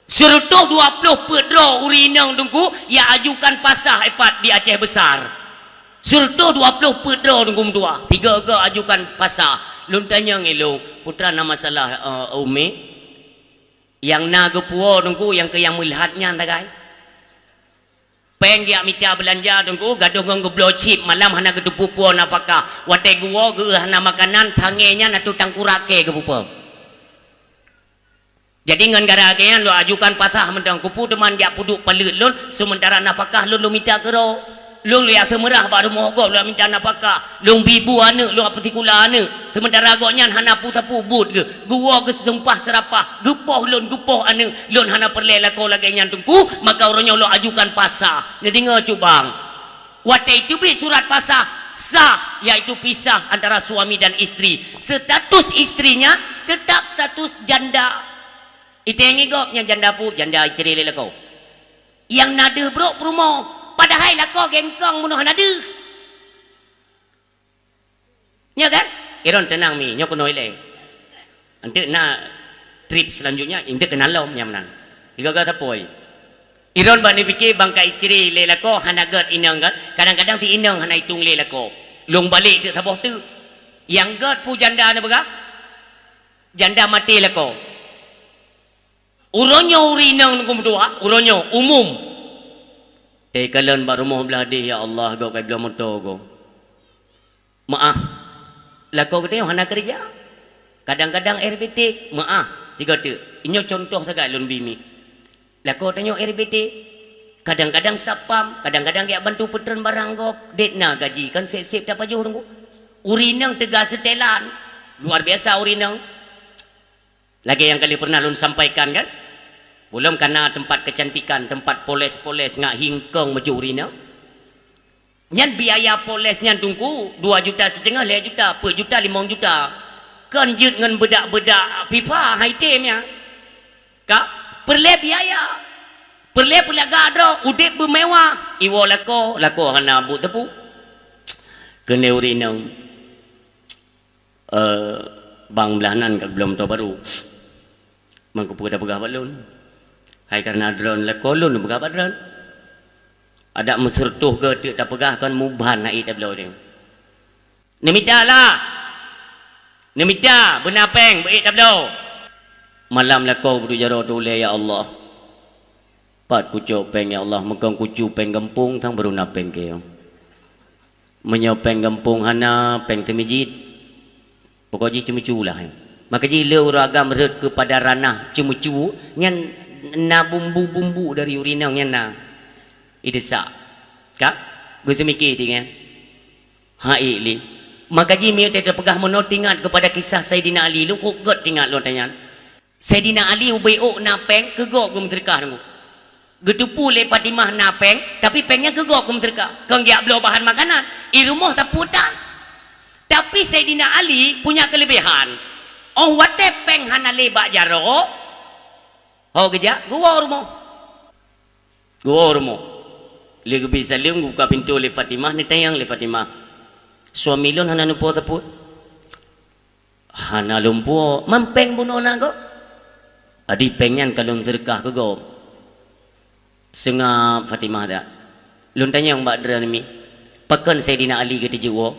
Seureutôh dua ploh peuet droe ureuëng inong teungku, ya ajukan pasah ipat di Aceh Besar. Seureutôh dua ploh peuet droe teungku meutuah, tiga-tiga ajukan pasah. Lôn tanyong ilôn, putra na masalah, eh, Umi? Nyang na geupuwoe Teungku, nyang keu nyang meulhat nyan sagai. Péng geujak mita beulanja Teungku, gadôh ngon geubloe chip, malam hana geuteupeue puwoe nafakah. Watée geuwoe geueu hana makanan, tangé nyan ateueh tangkurak kée geupeuphom. Jadi ngon gara lagée nyan lôn ajukan pasah mantong, keupeue teuma jak peuduek paleuet lôn, seumeuntara nafakah lôn, lôn mita keudroe. Lôn lôn jak seumeurah bak rumoh gob, lôn jak mita nafakah, lôn bi bu aneuëk, lôn jak peusikula aneuëk, seumeuntara gobnyan hana peue-sapeue buet geuh, geuwoe geusumpah seurapah, geupoh lôn, geupoh aneuëk, lôn hana peureulée lakoe lagée nyan Teungku, maka uroe nyoe lôn ajukan pasah. Neudeungoe cut bang. Watée teubiet surat pasah, sah, yaitu pisah antara suami dan istri. Status istrinya tetap status janda. Iténg gob nyang janda peue, janda icre lé lakoe. Nyang na deuh brok peurumoh, padahai lakoe gengkong meunoe hana deuh. Nyo kan? Iron teunang mi, nyoe keunoe ilée. Enteuk na trip selanjutnya, enteuk keunan lom nyang meunan. Tiga-tiga tapoi. Iron bak neupike bangkai icre lé lakoe hana gét inong kan? Kadang-kadang si inong hana itong lé lakoe. Lôn balek teuk saboh teuk. Nyang gét peue janda neupeugah? Janda maté lakoe. Uroe nyoe ureuëng inong Teungku meutuah, uroe nyoe umum. Teukalon bak rumoh blah deh, ya Allah, gob kai bloe moto gob. Meuáh. Lakoe geutanyoe hana keureuja. Kadang-kadang air betek, meuáh. Tiga teuk. Inyoe contoh sagai lôn bi mi. Lakoe tanyoe air betek. Kadang-kadang satpam, kadang-kadang jak bantu peutreun barang gob. Det na gaji kan seb-seb tapajoh Teungku. Ureuëng inong teuga seutelan. Luar biasa ureuëng inong. Lagée nyang ka lheueh pernah lôn sampaikan kan? Bulom kana teumpat keucantikan, teumpat poles-poles ngat hingkong meucuri na. Nyan biaya poles nyan Teungku, dua juta siteungoh, lhée juta, peuet juta, limong juta. Kon jeuet ngon beudak-beudak FIFA hai tem nyan. Ka? Peureulée biaya. Peureulée peulagak droe, udeb beumewah. Iwoe lakoe, lakoe hana buet teupeu. Keuneuk ureuëng inong. Eh, bang blah nan ka bloe moto barô. Meukeue peugah bak lôn. Hai kareuna droen lakoe lôn peugah bak droen. Adak meuseureutoh geuh teuk tapeugah kon muban na ék tabloe deh. Neumita lah. Neumita beuna péng beu ék tabloe. Malam lakoe beuduek jaroe teuh ulée, ya Allah. Pat kucok péng ya Allah, meukong kucu péng gampông sang barô na péng keu. Meunyoe péng gampông hana, péng teumijit, pokok jih ceumeucu lah. Maka jih le ureuëng agam rhot keupada ranah ceumeucu, nyan na bumbu-bumbu dari ureuëng inong nyan na. Ideusak. Ka? Geuseumike tinggai. Hai li. Maka jih miyueb teupeugah meunoe tingat keupada kisah Saidina Ali, lôn kok gét tingat lôn tanyan. Saidina Ali ubé ôk na péng keu gob geumeuseudeukah Teungku. Geuteupeue lé Fatimah na péng, tapi péng nyan keu gob geumeuseudeukah. Kon geujak bloe bahan makanan, i rumoh sapeue tan. Tapi Saidina Ali punya keuleubiehan. Óh watée péng hana lé bak jaroe, ho geujak geuwoe rumoh. Geuwoe rumoh. Lé geubi saleuem geubuka pintoe lé Fatimah, neutanyong lé Fatimah, "Suami lôn hana neupuwoe sapeue?" "Hana lôn puwoe, man péng bunoe na gob?" "Adi péng nyan ka lôn seudeukah keu gob." "Seungab Fatimah dak. Lôn tanyong bak droeneuh mi, pakon Saidina Ali geuteujeuet woe?"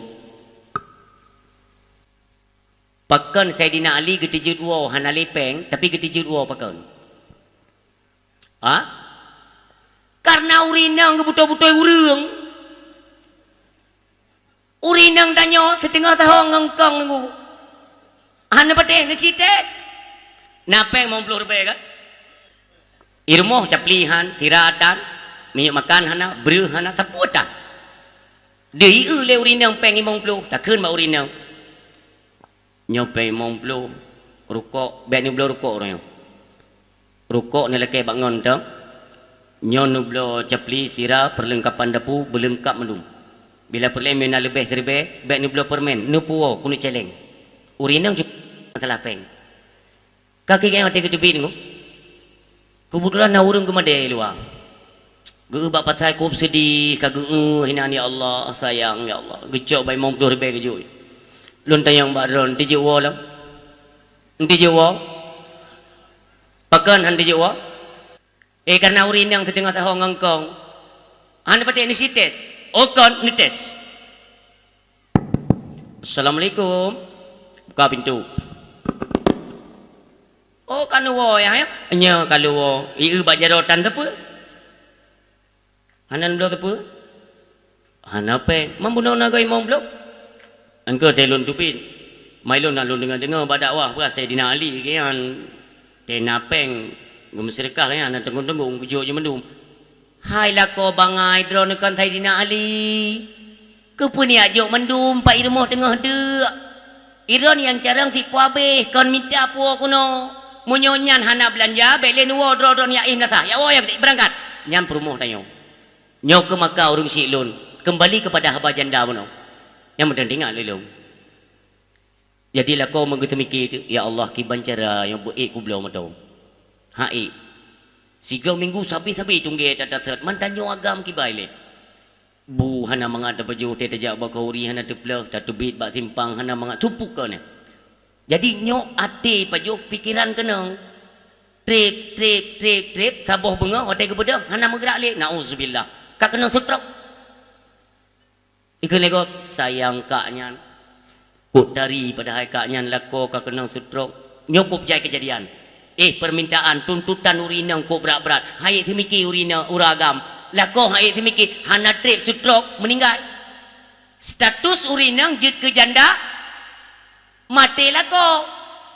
Pakon Saidina Ali geuteujeuet woe hana lé péng, tapi geuteujeuet woe pakon? Ha? Kareuna ureuëng inong geubeutôi-beutôi ureuëng. Ureuëng inong tanyoe siteungoh saho ngon kong Teungku. Hana patéh neusites. Na péng limong ploh ribée kan? I rumoh capli han, sira tan, minyeuk makan hana, breueh hana, sapeue tan. Deuh ieu lé ureuëng inong péng limong ploh, takheun bak ureuëng inong. Nyoe péng limong ploh, rukok, bék neubloe rukok uroe nyoe. Rukok neulakée bak ngon teuh. Nyoe neubloe capli, sira, peurleungkapan dapu, beuleungkab mandum. Bila peureulée meu na leubeh siribée, bék neubloe peureumen, neupuwoe keuneuk céléng. Ureuëng inong cukôp masalah péng. Ka keuh watée geuteubiet Teungku. Keubeutulan na ureuëng geumadée luwa. Geueu bak pasai kôb seudeh, ka geueu hinan, "Ya Allah, sayang, ya Allah." Geucok bak limong ploh ribée geujok. Lôn tanyong bak droeneuh, "Teujeuet woe lom?" "Hana teujeuet woe." "Pakon hana teujeuet woe?" "Eh, kareuna ureuëng inong siteungoh saho ngon kong. Hana patéh neusites." "Oh kon, neusites." "Assalamualaikum." Buka pintoe. Kok ka neuwoe, ya, ya? Nyoe ka lôn woe. Ieu bak jaroe tan teupeu? Hana bloe teupeu? Hana péng. Man bunoe na goe limong bloe? Engkeu teuh lôn teubiet. Mai lôn na lôn deungoe-deungoe bak dakwah, peue Saidina Ali geuh nyan teuh na péng, geumeuseudeukah geuh nyan, na teunggong-teunggong geujok jih mandum. Hai lakoe bangai, droeneuh kon Saidina Ali. Keupeue neujok mandum, pat i rumoh teungoh deuk? Droeneuh nyang carông tipu abéh, kon mita puwoe keunoe. Meunyoe nyan hana beulanja, bék lé neuwoe droe-droe nyan, eh, meunasah. Ya woe, ya beurangkat. Nyan peurumoh tanyoe. Nyoe keuh maka ureuëng syiek lôn, keumbali keupada haba janda bunoe. Nyang meuteun teuingat lé lôn. Jadi lakoe meugeuteumiki teuk, "Ya Allah, kiban cara nyang beu ék kubloe meudoe." Hak ék. Sigoe minggu sabe-sabe tunggée that-that, man tanyoe agam kiban lé. Bu hana mangat tapajoh, teuh tajak bak khanduri hana teupleueh, tateubiet bak simpang hana mangat, tupuk keuneuk. Jadi nyoe até pajoh, pikeran keunong. Trép, trép, trép, trép, saboh beungoh watée geubeudôh hana meugerak lé. Nauzubillah. Ka keunong stroke. Ikheun lé gob, sayang kak nyan. Kok tari padahai kak nyan lakoe ka keunong stroke. Nyoe kok jai keujadian. Eh, permintaan, tuntutan ureuëng inong kok brat-brat. Haiek teumiki ureuëng inong, ureuëng agam. Lakoe haiek teumiki, hana trép stroke, meuninggai. Status ureuëng inong jeuet keu janda, maté lakoe.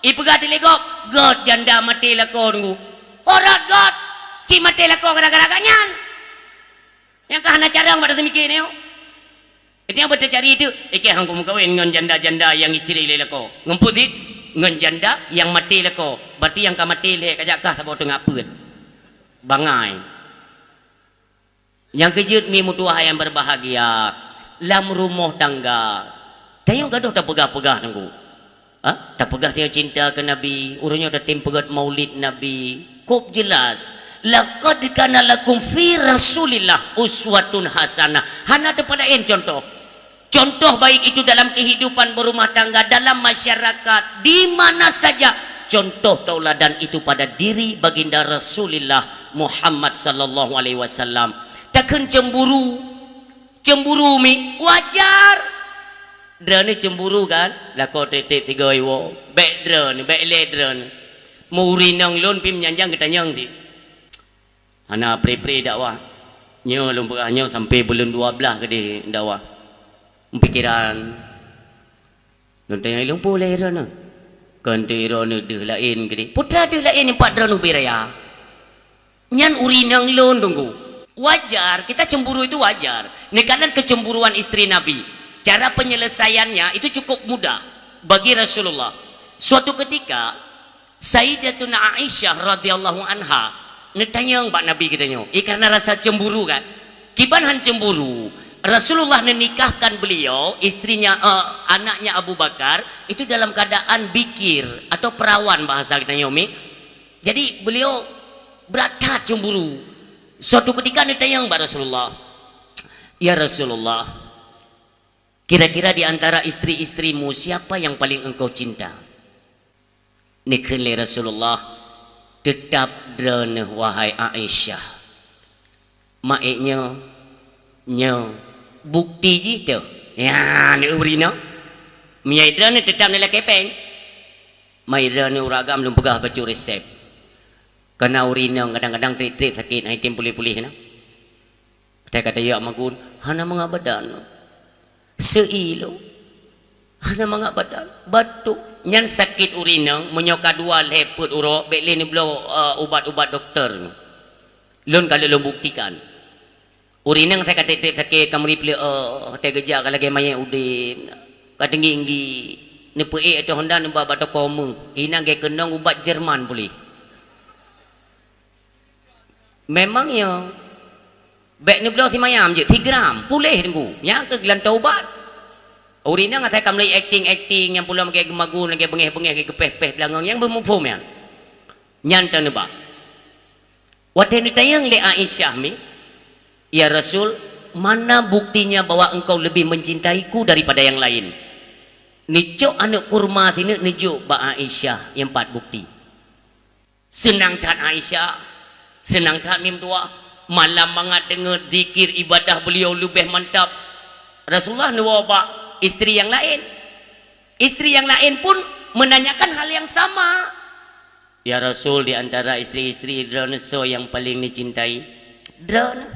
Ipeugah teuh lé gob, "Göt janda maté lakoe teungku." Oh, rot göt. Ci maté lakoe gara-gara gak nyan. Nyang ka hana carông bak teumiki nyoe. Nyoe beuteucari teuk, ikée han kumeukawen ngon janda-janda nyang icre lé lakoe. Ngon peue cit? Ngon janda nyang maté lakoe. Berarti nyang ka maté lhée ka jak kah saboh teungoh peuet. Bangai. Nyang keujeuet mi meutuwah nyang berbahagia, lam rumoh tangga, tanyoe gadôh tapeugah-peugah teungku. Ha? Tapeugah tanyoe cinta keu Nabi, uroe nyoe tatem peugét maulid Nabi. Kok jeulaih, "Laqad kana lakum fi Rasulillah uswatun hasanah." Hana teupeu laén cuntoh. Contoh baik itu dalam kehidupan berumah tangga, dalam masyarakat, di mana saja, contoh tauladan itu pada diri Baginda Rasulillah Muhammad sallallahu alaihi wasallam. Takheun cemburu, cemburu mi wajar. Droeneuh cemburu kan? Lakoe trép-trép tiga iwoe. Bék droeneuh, bék lé droeneuh. Meu ureuëng inong lôn pih meunyan-nyan geutanyong di. Hana pre-pre dakwah. Nyoe lôn peugah nyoe sampai buleuen dua blaih keudeh dakwah. Pikeran. Lôn tanyong ilong peue lé droeneuh? Kon teuh droeneuh deuh laén keudeh. Putra deuh laén nyoe pat droeneuh ubé raya. Nyan ureuëng inong lôn teungku. Wajar, kita cemburu itu wajar. Neukalon kecemburuan istri Nabi. Cara penyelesaiannya itu cukup mudah bagi Rasulullah. Suatu ketika, Sayyidatuna Aisyah radhiyallahu anha neutanyong bak Nabi geutanyoe, eh, karena rasa cemburu kan. Kiban han cemburu, Rasulullah neunikahkan beliau, istrinya, eh, anaknya Abu Bakar, itu dalam keadaan bikir atau perawan bahasa geutanyoe mi. Jadi beliau brat that cemburu. Suatu ketika neutanyong bak Rasulullah, "Ya Rasulullah, kira-kira di antara istri-istrimu siapa yang paling engkau cinta?" Neukheun lé Rasulullah, "Teutab droeneuh, wahai Aisyah." Maék nyoe, nyoe, bukti jih teuh. Ya, neubri nyoe. Meunyoe droeneuh teutab neulakée péng. Mai droeneuh ureuëng agam lôn peugah bacut resep. Kana ureuëng inong kadang-kadang trép-trép sakét, hai tem puléh-puléh na. Watée ka tajak magun, hana mangat badan. Seu-i lom. Hana mangat badan. Batuk. Nyan sakét ureuëng inong, meunyoe ka dua lhée peuet uroe, bék lé neubloe, eh, ubat-ubat dokto. Lôn ka lôn buktikan. Ureuëng inong asai ka trép-trép sakét, ka meuri pleueh, watée geujak ka lagée manyét udeb. Ka teunggik-nggik. Neupeuék ateueh honda neuba bak toko meuh. Inan geukeunong ubat Jerman puléh. Memang nyoe. Bék neubloe simayam jeuet, sigram, puléh teungku. Nyan keuh geulantoe ubat. Ureuëng inong asai ka meulai akting-akting nyang pulo lagée geumagun, lagée beungéh-beungéh, lagée geupéh-péh beulangong nyang beumuphom nyan. Nyan tan neuba. Watée neutanyong lé Aisyah mi, "Ya Rasul, mana buktinya bahwa engkau lebih mencintaiku daripada yang lain?" Neucok aneuëk kurma sineuk neujok bak Aisyah nyang pat bukti. Seunang that Aisyah, seunang that mim tuah. Malam mangat deungoe zikir ibadah beliau leubeh mantap. Rasulullah neuwoe bak istri nyang laén. Istri nyang laén pun menanyakan hal yang sama. "Ya Rasul, di antara istri-istri Droeneuh soe nyang paleng neucintai?" "Droeneuh."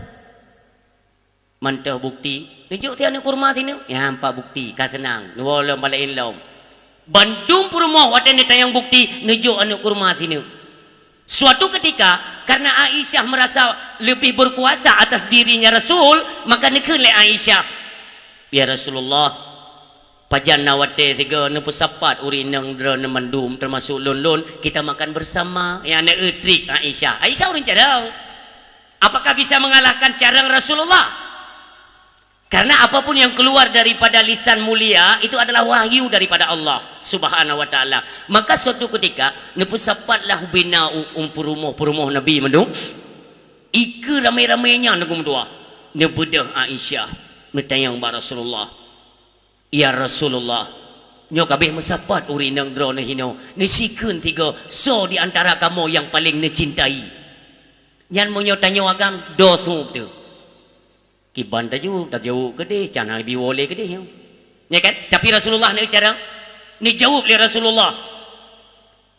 "Mantong bukti?" "Neujok si aneuk kurma sineuk." "Nyan pat bukti, ka seunang. Neuwoe lom bak laén lom." Bandum peurumoh watée neutanyong bukti, neujok aneuk kurma sineuk. Suatu ketika, karena Aisyah merasa lebih berkuasa atas dirinya Rasul, maka neukheun lé Aisyah, "Ya Rasulullah, pajan na watée sigoe neupeusapat ureuëng inong Droeneuh mandum, termasuk lôn-lôn, kita makan bersama." Nyang na trik Aisyah. Aisyah ureuëng carông. Apakah bisa mengalahkan carông Rasulullah? Karena apapun yang keluar daripada lisan mulia itu adalah wahyu daripada Allah Subhanahu wa Taala. Maka suatu ketika, neupeusapatlah ubena u-, u peurumoh-peurumoh Nabi mandum. Ikeue ramé-ramé nyan neugeumeudua. Neubeudôh Aisyah, neutanyong bak Rasulullah, "Ya Rasulullah, nyoe ka abéh meusapat ureuëng inong Droeneuh hinoe. Neusikheun sigoe, soe di antara kamoe nyang paleng neucintai?" Nyan meunyoe tanyoe agam, doh su beutôi. Kiban tajaweueb, tajaweueb keudeh, can hana jiwoe lé keudeh nyoe. Ya kan? Tapi Rasulullah neuk cara, neujaweueb lé Rasulullah,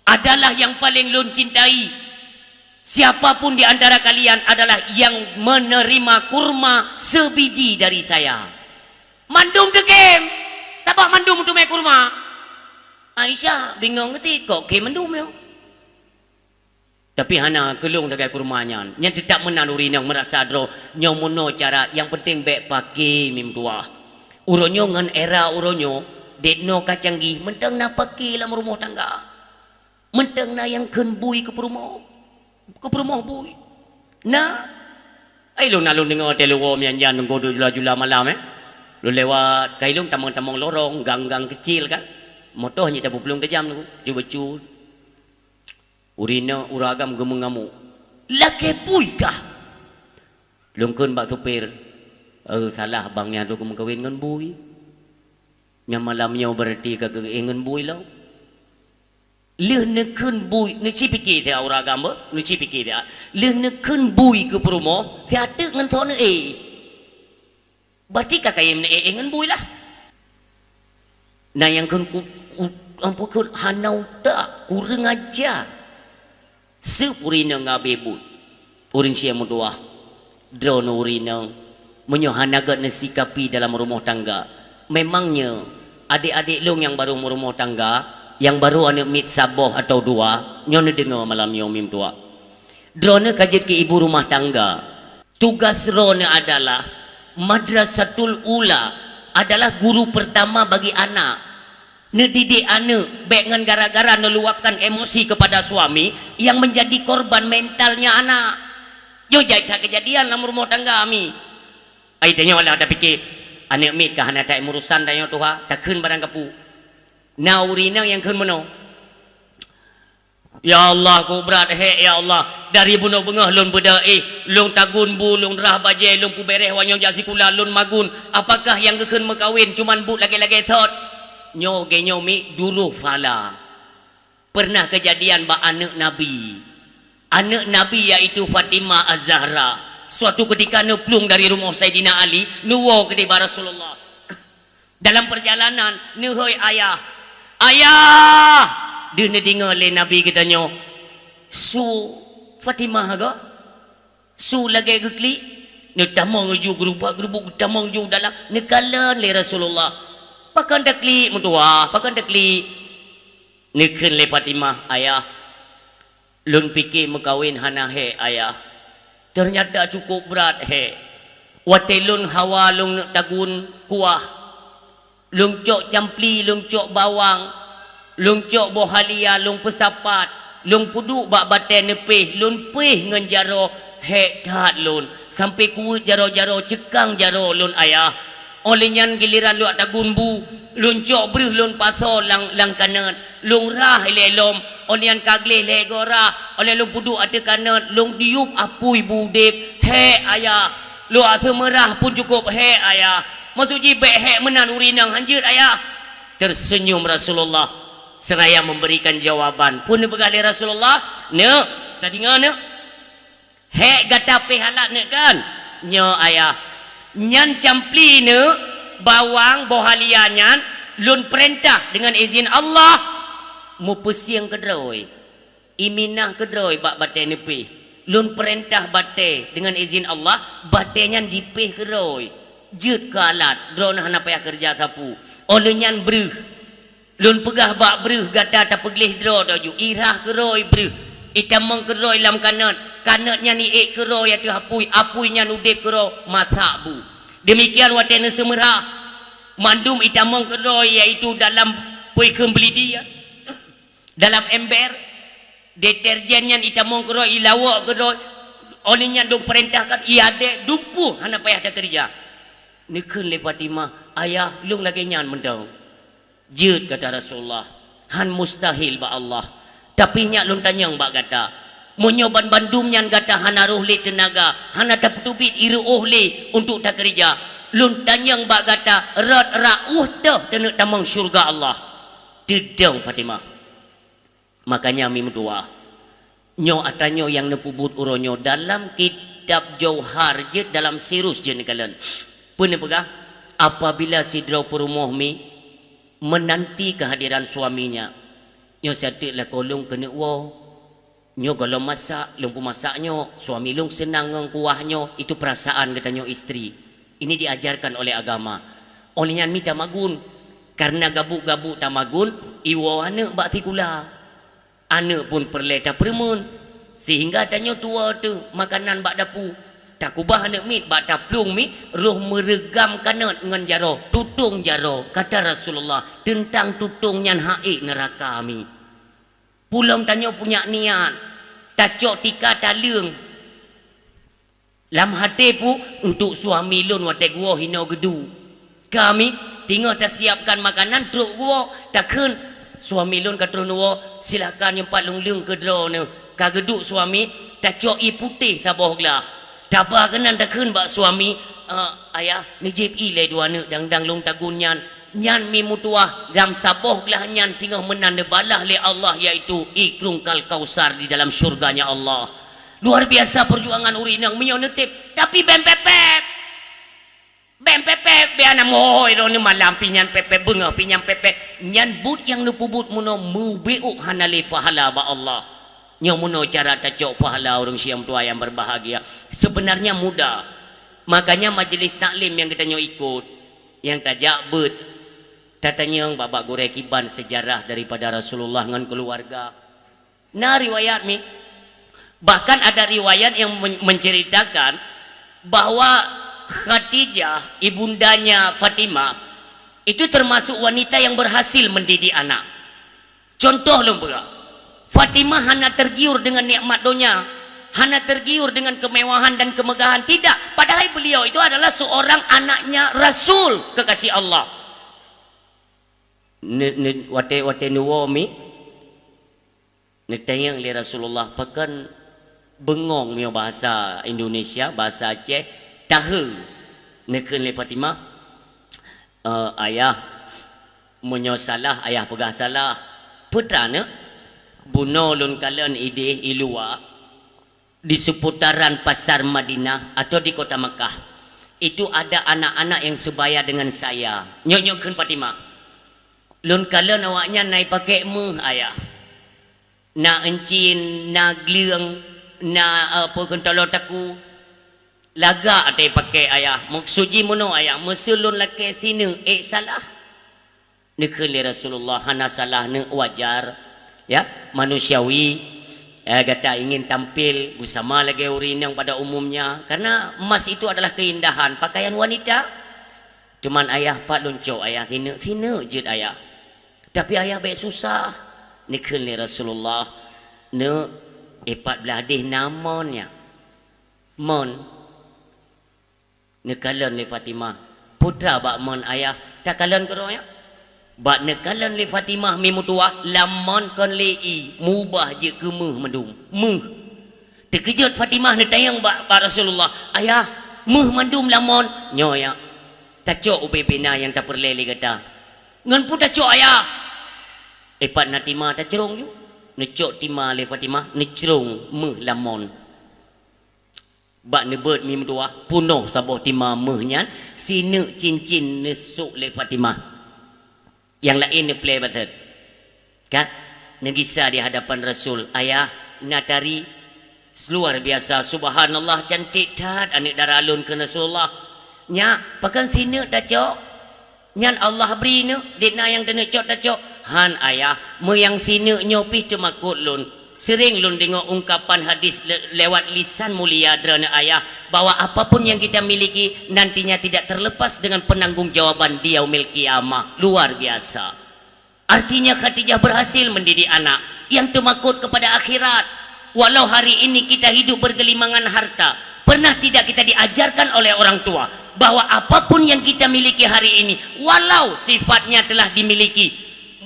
"Adalah yang paling lôn cintai. Siapapun di antara kalian adalah yang menerima kurma sebiji dari saya." Mandum teukem, sabab mandum teumé kurma. Aisyah bingong geutit, kok kém mandum nyoe? Tapi hana keulong sagai kurma nyan. Nyan teutab meunan ureuëng inong meurasa droe nyoe meunoe cara, nyang penting bék paké mim tuah. Uroe nyoe ngon era uroe nyoe, dek noe ka canggih, mantong na paké lam rumoh tangga. Mantong na nyang kheun bui keu peurumoh. Keu peurumoh bui. Na. Ai lôn na lôn deungoe teuh lôn woe meujan-jan nunggu duek jula-jula malam, eh. Lôn lewat, kai lôn tamong-tamong lorong, gang-gang keucil kan. Moto hana tapeuplong tajam tu, cuba cu. Ureuëng inong ureuëng agam geumeungamuk. "Lakée bui kah?" Lôn kheun bak supir, "Eh, salah bang nyan lôn geumeukawen ngon bui. Nyang malam nyoe beurati ka geuéh ngon bui lom." Lheueh neukheun bui, neuci pike siat ureuëng agam beuh, neuci pike siat. Lheueh neukheun bui keu peurumoh, siat teuk ngon soe neuéh. Berarti ka kayém neuéh ngon bui lah. Na nyang kheun ku, u-, ampun kheun hana utak, kureueng aja. Seup ureuëng inong ngabé buet. Ureuëng sie meutuah. Droeneuh ureuëng inong, meunyoe hana gét neusikapi dalam rumoh tangga, memang nyoe adék-adék lôn nyang barô meurumoh tangga, nyang barô aneuk miet saboh atawa dua, nyoe neudeungoe malam nyoe mim tuah. Droeneuh ka jeuet keu ibu rumah tangga. Tugas droeneuh adalah madrasatul ula, adalah guru pertama bagi anak. Neudidik aneuk bék ngon gara-gara neuluapkan emosi kepada suami yang menjadi korban mentalnya anak. Nyoe jai that keujadian lam rumoh tangga mi. Ai tanyoe lah tapike, aneuk miet ka hana that murusan tanyoe tuha, takheun barang kapeue. Na ureuëng inong nyang kheun meunoe. Ya Allah, kok brat hék, ya Allah. Dari bunoe beungoh lôn beudoh, eh, lôn tagun bu, lôn rhah bajée, lôn peubéréh wanyong jak sikula, lôn magun. Apakah nyang geukheun meukawen cuman buet lagée-lagée thot? Nyoe geuh nyoe mi duroh phala. Pernah keujadian bak aneuk Nabi. Aneuk Nabi yaitu Fatimah Az-Zahra. Suatu keutika neuplueng dari rumoh Saidina Ali, neuwoe keudeh bak Rasulullah. Dalam perjalanan, neuhôi ayah. "Ayah!" Deuh neudeungoe lé Nabi geutanyoe, su Fatimah go, su lagée geuklik. Neutamong ju geurubak-geurubuk, geutamong ju dalam, neukalon lé Rasulullah. "Pakon taklik meutuah, pakon taklik?" Neukheun lé Fatimah, "Ayah, lôn pike meukawen hana hék, Ayah. Teunyata cukôp brat hék. Watée lôn hawa lôn neuk tagun kuah, lôn cok campli, lôn cok bawang, lôn cok boh halia, lôn peusapat, lôn peuduek bak batée neupéh, lôn péh ngon jaroe, hék that lôn, sampoe kuweuet jaroe-jaroe ceukang jaroe lôn, Ayah. Óh lheueh nyan giliran lôn tagun bu, lôn cok breuh lôn pasoe lam, lam kanot, lôn rhah ilée lom, óh lheueh nyan ka gleh lhée goe rhah, óh lheueh lôn peuduek ateueh kanot, lôn diyueb apui bu udeb, hék, Ayah. Lôn seumeu rhah pun cukôp hék, Ayah. Maksud jih bék hék meunan ureuëng inong, hanjeuet, Ayah." Tersenyum Rasulullah seraya memberikan jawaban. Peue neupeugah lé Rasulullah? "Neuk, tadeungoe neuk. Hék gata péh halat neuk kan? Nyoe, Ayah. Nyan campli neuk, bawang, boh halia nyan lôn peurintah deungon izin Allah meupeusieng keudroe." Iminah keudroe bak batée neupéh. Lôn peurintah batée deungon izin Allah, batée nyan jipéh keudroe. Jeuet keu alat, droeneuh hana payah keureuja sapeue. Óh lheueh nyan breuh. Lôn peugah bak breuh gata tapeugleh droe taju, irhah keudroe breuh. Itamong keudroe lam kanot, kanot nyan iék keudroe ateueh apui, apui nyan udeb keudroe masak bu. Deumikian watée neuseumeurah, mandum itamong keudroe, yaitu dalam peue kheun beulidi, dalam ember, deterjen nyan itamong keudroe, ilawok keudroe, óh lheueh nyan lôn peurintahkan iadek dumpeue hana payah takeureuja. Neukheun lé Fatimah, "Ayah, lôn lagée nyan mantong." Jeuet, kata Rasulullah, "Han mustahil bak Allah. Tapi nyak lôn tanyong bak gata, meunyoe banbandum nyan gata hana roh lé teunaga, hana tapeutubiet ireuôh lé untuk takeureuja, lôn tanyong bak gata, rot rot ueh toh taneuk tamong syeuruga Allah?" Teudong Fatimah. Makanya mi meutuwah. Nyoe atra nyoe nyang neupeubuet uroe nyoe dalam kitab Jauhar jeuet, dalam Sirus jeuet neukalon. Peue neupeugah? Apabila sidroe peurumoh mi meunanti keuhadiran suaminya, nyoe sateuk lakoe lôn keuneuk woe. Nyoe gohlom masak, lôn peumasak nyoe, suami lôn seunang ngon kuah nyoe, itu perasaan geutanyoe istri. Ini diajarkan oleh agama. Óh lheueh nyan mi tamagun. Karena gabuk-gabuk tamagun, iwoe aneuk bak sikula. Aneuk pun peureulée tapeureumeun, sehingga tanyoe tuwoe teuh makanan bak dapu. Takubah aneuk miet bak taplueng mi, roh meureugam kanot ngon jaroe, tutong jaroe, kata Rasulullah, teuntang tutong nyan han ék neuraka mi. Pulom tanyoe punyak niat, tacok tika taleueng. Lam até pu, untuk suami lôn watée geuwoe hinoe geudu. Kami teungoh tasiapkan makanan trok geuwoe, takheun, "Suami lôn ka troh neuwoe, silakan nyoe pat lôn leueng keu droeneuh." Ka geuduek suami, tacok ié putéh saboh glah. Taba keunan takheun bak suami, "Eh, ayah, neujieb ié lé dua aneuk dang-dang lôn tagun nyan." Nyan mi meutuwah, lam saboh glah nyan singoh meunan neubalah lé Allah, yaitu ié krueng Kal Kausar di dalam syurganya Allah. Luar biasa perjuangan ureuëng inong meunyoe neuteb, tapi bèm pép-pép. Bèm pép-pép, biana mohoi droeneuh malam pih nyan pép-pép, beungoh pih nyan pép-pép. Nyan buet nyang neupeubuet meunoe meubeuk hana lé pahala bak Allah. Nyoe meunoe cara tacok pahala ureuëng siang tuha nyang berbahagia. Sebenarnya mudah. Makanya majelis taklim nyang geutanyoe ikot, nyang tajak beuet, tatanyong bak-bak gurée kiban sejarah daripada Rasulullah ngon keuluwarga. Na riwayat mi. Bahkan ada riwayat yang men-, menceritakan bahwa Khadijah, ibundanya Fatimah, itu termasuk wanita yang berhasil mendidik anak. Contoh lôn peugah, Fatimah hana tergiur dengan nikmat donya, hana tergiur dengan kemewahan dan kemegahan, tidak. Padahal beliau itu adalah seorang anaknya Rasul kekasih Allah. Ne-, ne-, watée-watée neuwoe mi, neutanyong lé Rasulullah, pakon beungong meunyoe bahasa Indonesia, bahasa Aceh, tahe. Neukheun lé Fatimah, "Eh, ayah, meunyoe salah, ayah peugah salah. Peue teuma neuk? Bunoe lôn kalon idéh i luwa, di seputaran pasar Madinah atau di kota Makkah. Itu ada anak-anak yang sebaya dengan saya." Nyoe-nyoe kheun Fatimah. "Lôn kalon awaknyan na ipakék méuh, ayah. Na euncien, na gleueng, na, eh, peue kheun taloe takue. Lagak teuh ipakék, ayah. Maksud jih meunoe, ayah. Meuseu lôn lakée sineuk, ék salah?" Neukheun lé Rasulullah, "Hana salah neuk, wajar. Ya, manusiawi. Eh, gata ingin tampil beusama lagée ureuëng inong pada umumnya. Karena emas itu adalah keindahan, pakaian wanita. Cuman ayah, pat lôn cok ayah sineuk, sineuk jeuet ayah. Tapi ayah bék susah." Neukheun lé Rasulullah, "Neuk, ipat blah deh na mon nyan." "Mon?" Neukalon lé Fatimah. "Peue teuma bak mon ayah?" "Takalon keudroe nyan." Bak neukalon lé Fatimah mi meutuwah, lam mon kon lé ié, meubah jeuet keu méuh mandum. Méuh. Teukeujot Fatimah neutanyong bak, bak Rasulullah, "Ayah, méuh mandum lam mon?" "Nyoe, ya." "Tacok ubé-bé na nyang tapeureulée lé gata." "Ngon peue tacok, ayah?" "Ipat na tima tacrông ju." Neucok tima lé Fatimah, neucrông méuh lam mon. Bak neubeuet mi meutuwah, punoh saboh tima méuh nyan, sineuk cincin neusok lé Fatimah. Nyang laén neuplé batet. Ka? Neugisa di hadapan Rasul, "Ayah, na tari luar biasa, subhanallah, cantik that aneuk dara lôn," kheun Rasulullah. "Nyak, pakon sineuk tacok? Nyan Allah bri neuk, dik na nyang taneuk cok tacok." "Han, Ayah, meunyo nyang sineuk nyoe pih teumakot lôn. Seuring lôn deungoe ungkapan hadis le-, lewat lisan mulia droeneuh Ayah, bahwa apapun yang kita miliki nantinya tidak terlepas dengan penanggung jawaban di yaumil qiyamah." Luar biasa. Artinya Khadijah berhasil mendidik anak yang teumakot kepada akhirat. Walau hari ini kita hidup bergelimangan harta, pernah tidak kita diajarkan oleh orang tua bahwa apapun yang kita miliki hari ini, walau sifatnya telah dimiliki,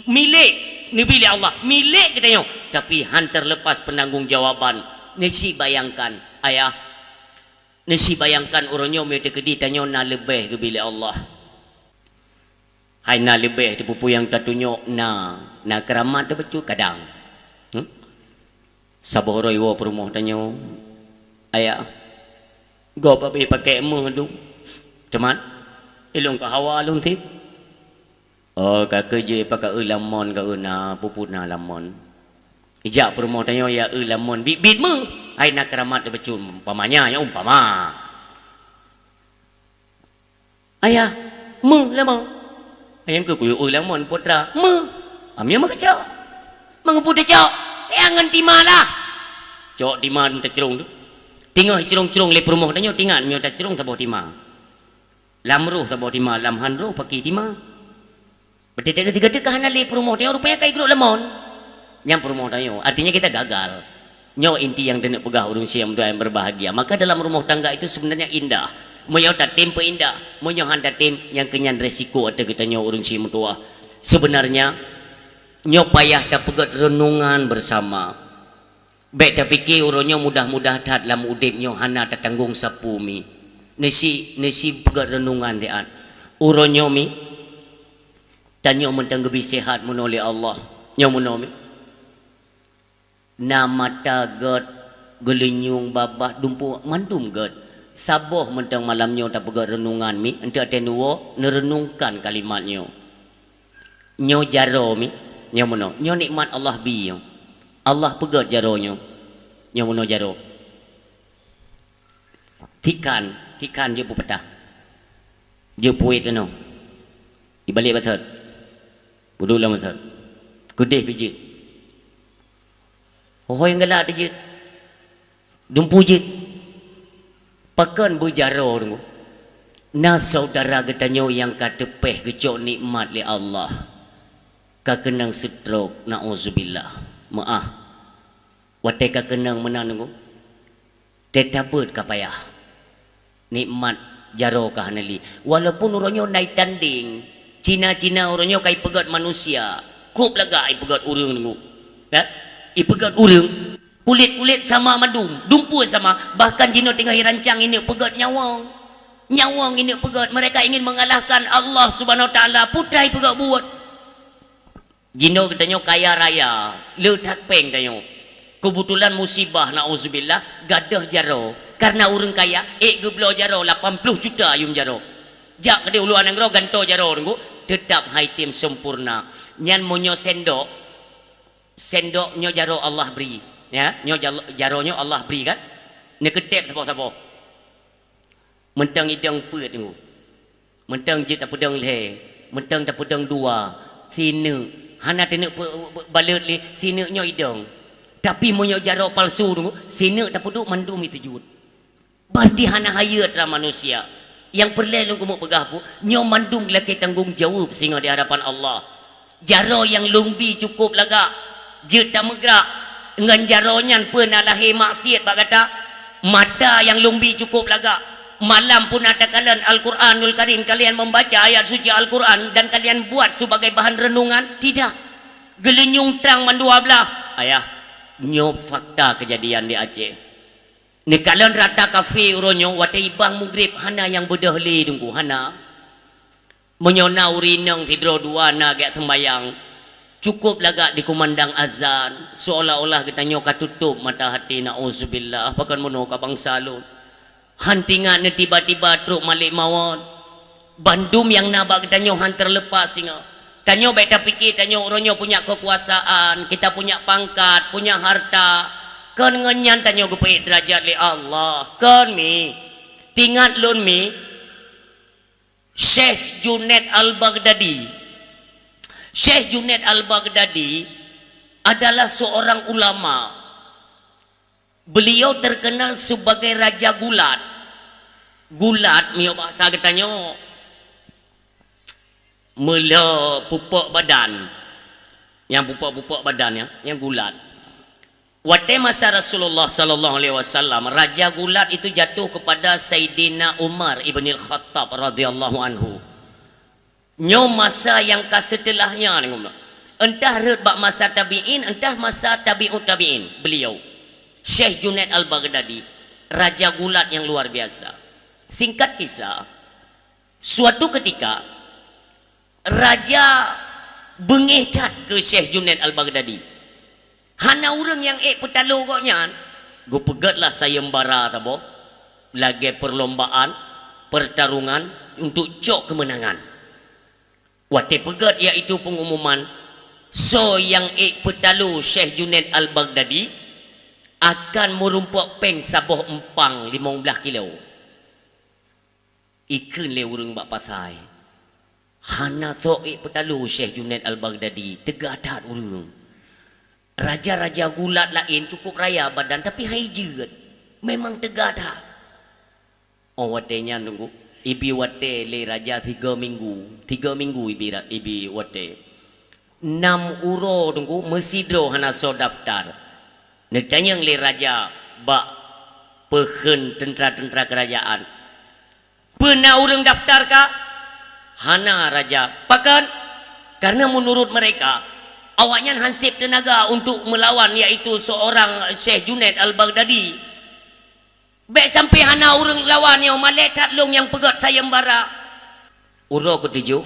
milék neubi lé Allah, milék geutanyoe, tapi han terlepas penanggung jawaban. Neusi bayangkan, Ayah, neusi bayangkan uroe nyoe meunyo teukeudi tanyoe na leubeh geubi lé Allah. Hai na leubeh teuh peue-peue nyang tatunyok na, na keuramat teuh bacut kadang. Hmm? Saboh uroe iwoe peurumoh tanyoe, "Ayah, gob habéh pakék meuh dum. Teumat, ilôn ka hawa lôn tieb." "Oh, ka keuh jeuet pakék eu lamon ka eu na, peue-peue na lamon." Ijak peurumoh tanyoe ya eu lamon biet-biet meuh. Hai na keuramat teuh bacut, umpamanya, nyoe umpama. "Ayah, meuh lamon." "Ayah, keu kuyue eu lamon, putra." "Meuh." "Amia meuh kacok." "Meungeupeu tacok?" "Ayah, ngon tima lah." Cok tima tacrong teuh. Teungoh icrong-crong lé peurumoh tanyoe, tingat nyoe tacrong saboh tima. Lam roh saboh tima, lam han roh paké tima. Beuteutek keudeh ka hana lé peurumoh tanyoe, rupanya ka igrôk lamon. Nyang peurumoh tanyoe, artinya kita gagal. Nyoe inti nyang taneuk peugah ureuëng siam dua yang berbahagia. Maka dalam rumah tangga itu sebenarnya indah. Meunyoe tatem peuindah, meunyoe han tatem, nyang keunyan resiko ateueh geutanyoe ureuëng siam tuha. Sebenarnya, nyoe payah tapeugét renungan bersama. Bék tapike uroe nyoe mudah-mudah that lam udeb nyoe hana tatanggong sapeue mi. Neusi, neusi peugét renungan siat. Uroe nyoe mi, tanyoe mantong geubri sehat meunoe lé Allah. Nyoe meunoe mi. Na mata gét, geulinyueng, babah, dumpeue, mandum gét. Saboh mantong malam nyoe tapeugét renungan mi, eunteuk watée neuwoe neurenungkan kalimat nyoe. Nyoe jaroe mi, nyoe meunoe. Nyoe nikmat Allah bi nyoe. Allah peugét jaroe nyoe. Nyoe meunoe jaroe. Tikan, tikan jeuet peupatah. Jeuet peuet keunoe. Ibalek batot. Peuduek lam batot. Keudeh pih jeuet. Ho-ho nyang galak teuh jeuet. Dumpeue jeuet. Pakon beujaroe teungku? Na syedara geutanyoe nyang ka teupéh geucok nikmat lé Allah, ka keunong stroke, naudzubillah. Meu'ah. Watée ka keunong meunan teungku, teutabeuet ka payah. Nikmat jaroe ka hana lé. Walaupun uroe nyoe na itandeng, Cina-Cina uroe nyoe ka ipeugét manusia, kôb lagak ipeugét ureuëng teungku. Ya? Ipeugét ureuëng. Kulét-kulét sama mandum, dumpeue sama, bahkan jinoe teungoh irancang ineuk peugét nyawöng. Nyawöng ineuk peugét, mereka ingin mengalahkan Allah Subhanahu Wa Taala, peue ipeugét buet. Jinoe geutanyoe kaya raya, le that péng tanyoe. Keubeutulan musibah, naudzubillah, gadôh jaroe. Karena ureuëng kaya, ék geubloe jaroe lapan ploh juta yuem jaroe. Jak keudeh u luwa nanggroe gantoe jaroe teungku, teutap han item sempurna. Nyan meunyoe sendok, sendok nyoe jaroe Allah bri, ya, nyoe jal-, jaroe nyoe Allah bri kan? Neukeuteb saboh-saboh. Mantong idong peuet teungku. Mantong jeuet tapeudong lhée, mantong tapeudong dua, sineuk. Hana taneuk pe-, pe-, baleuet lé, sineuk nyoe idong. Tapi meunyoe jaroe palsu teungku, sineuk tapeuduek mandum iteujeuet. Berarti hana hayeue atra manusia. Nyang peureulée lôn keumeung peugah peue, nyoe mandum lakée tanggong jaweueb singoh di hadapan Allah. Jaroe nyang lôn bi cukôp lagak, jeuet tameugrak. Ngon jaroe nyan peue na lahé maksiet bak gata? Mata nyang lôn bi cukôp lagak. Malam peue na takalon Al-Quranul Karim, kalian membaca ayat suci Al-Quran dan kalian buat sebagai bahan renungan? Tidak. Geulinyueng trang mandua blaih. Ayah, nyoe fakta keujadian di Aceh. Neukalon rata kafé uroe nyoe, watée ibang mugreb hana nyang beudôh lé teungku, hana. Meunyoe na ureuëng inong sidroe dua na geujak seumbahyang, cukôp lagak dikumandang azan, seolah-olah geutanyoe ka tutôp mata hati, naudzubillah, pakon meunoe ka bansa lôn. Han tingat neu tiba-tiba trok malek mawöt. Bandum nyang na bak geutanyoe han teuleupah singoh. Tanyoe bék tapike, tanyoe uroe nyoe punya keukuasaan, kita punya pangkat, punya harta. Kon ngon nyan tanyoe geupeuék deurajat lé Allah. Kon mi. Tingat lôn mi, Syekh Junaid Al-Baghdadi. Syekh Junaid Al-Baghdadi adalah seorang ulama. Beliau terkenal sebagai raja gulat. Gulat, miyueb bahasa geutanyoe, meulhö pupuk badan. Nyang pupuk-pupuk badan nyan, nyang gulat. Watée masa Rasulullah sallallahu alaihi wasallam, raja gulat itu jatuh kepada Saidina Umar ibnil Khattab radhiyallahu anhu. Nyoe masa nyang ka setelahnya, entah rhot bak masa tabi'in, entah masa tabi'ut tabi'in. Beliau, Syekh Junaid Al-Baghdadi, raja gulat yang luar biasa. Singkat kisah, suatu ketika, raja beungéh that keu Syekh Junaid Al-Baghdadi. Hana ureuëng nyang ék peutalo gobnyan. Geupeugötlah sayembara saboh, lagée perlombaan, pertarungan untuk cok keumeunangan. Watée peugöt, yaitu pengumuman, soe nyang ék peutalo Syekh Junaid Al-Baghdadi, akan meurumpok péng saboh empang limong blaih kilo. Ikheun lé ureuëng bak pasai, hana soe ék peutalo Syekh Junaid Al-Baghdadi, teuga that ureuëng. Raja-raja gulat laén cukup raya badan, tapi hai jeuet, memang teuga that. Oh, watée nyan, Teungku, ibi watée lé raja tiga minggu, tiga minggu ibi ra-, ibi watée. Nam uroe, Teungku, meusidroe hana soe daftar. Neutanyong lé raja bak peuheun teuntara-teuntara keurajaan, "Peue na ureuëng daftar ka?" "Hana, Raja." "Pakon?" "Karena menurut mereka, awaknyan hanseb teunaga untuk melawan, yaitu seorang Syekh Junaid Al-Baghdadi." "Bék sampai hana ureuëng lawan nyoe, malée that lôn nyang peugöt sayembara." Uroe keutujoh,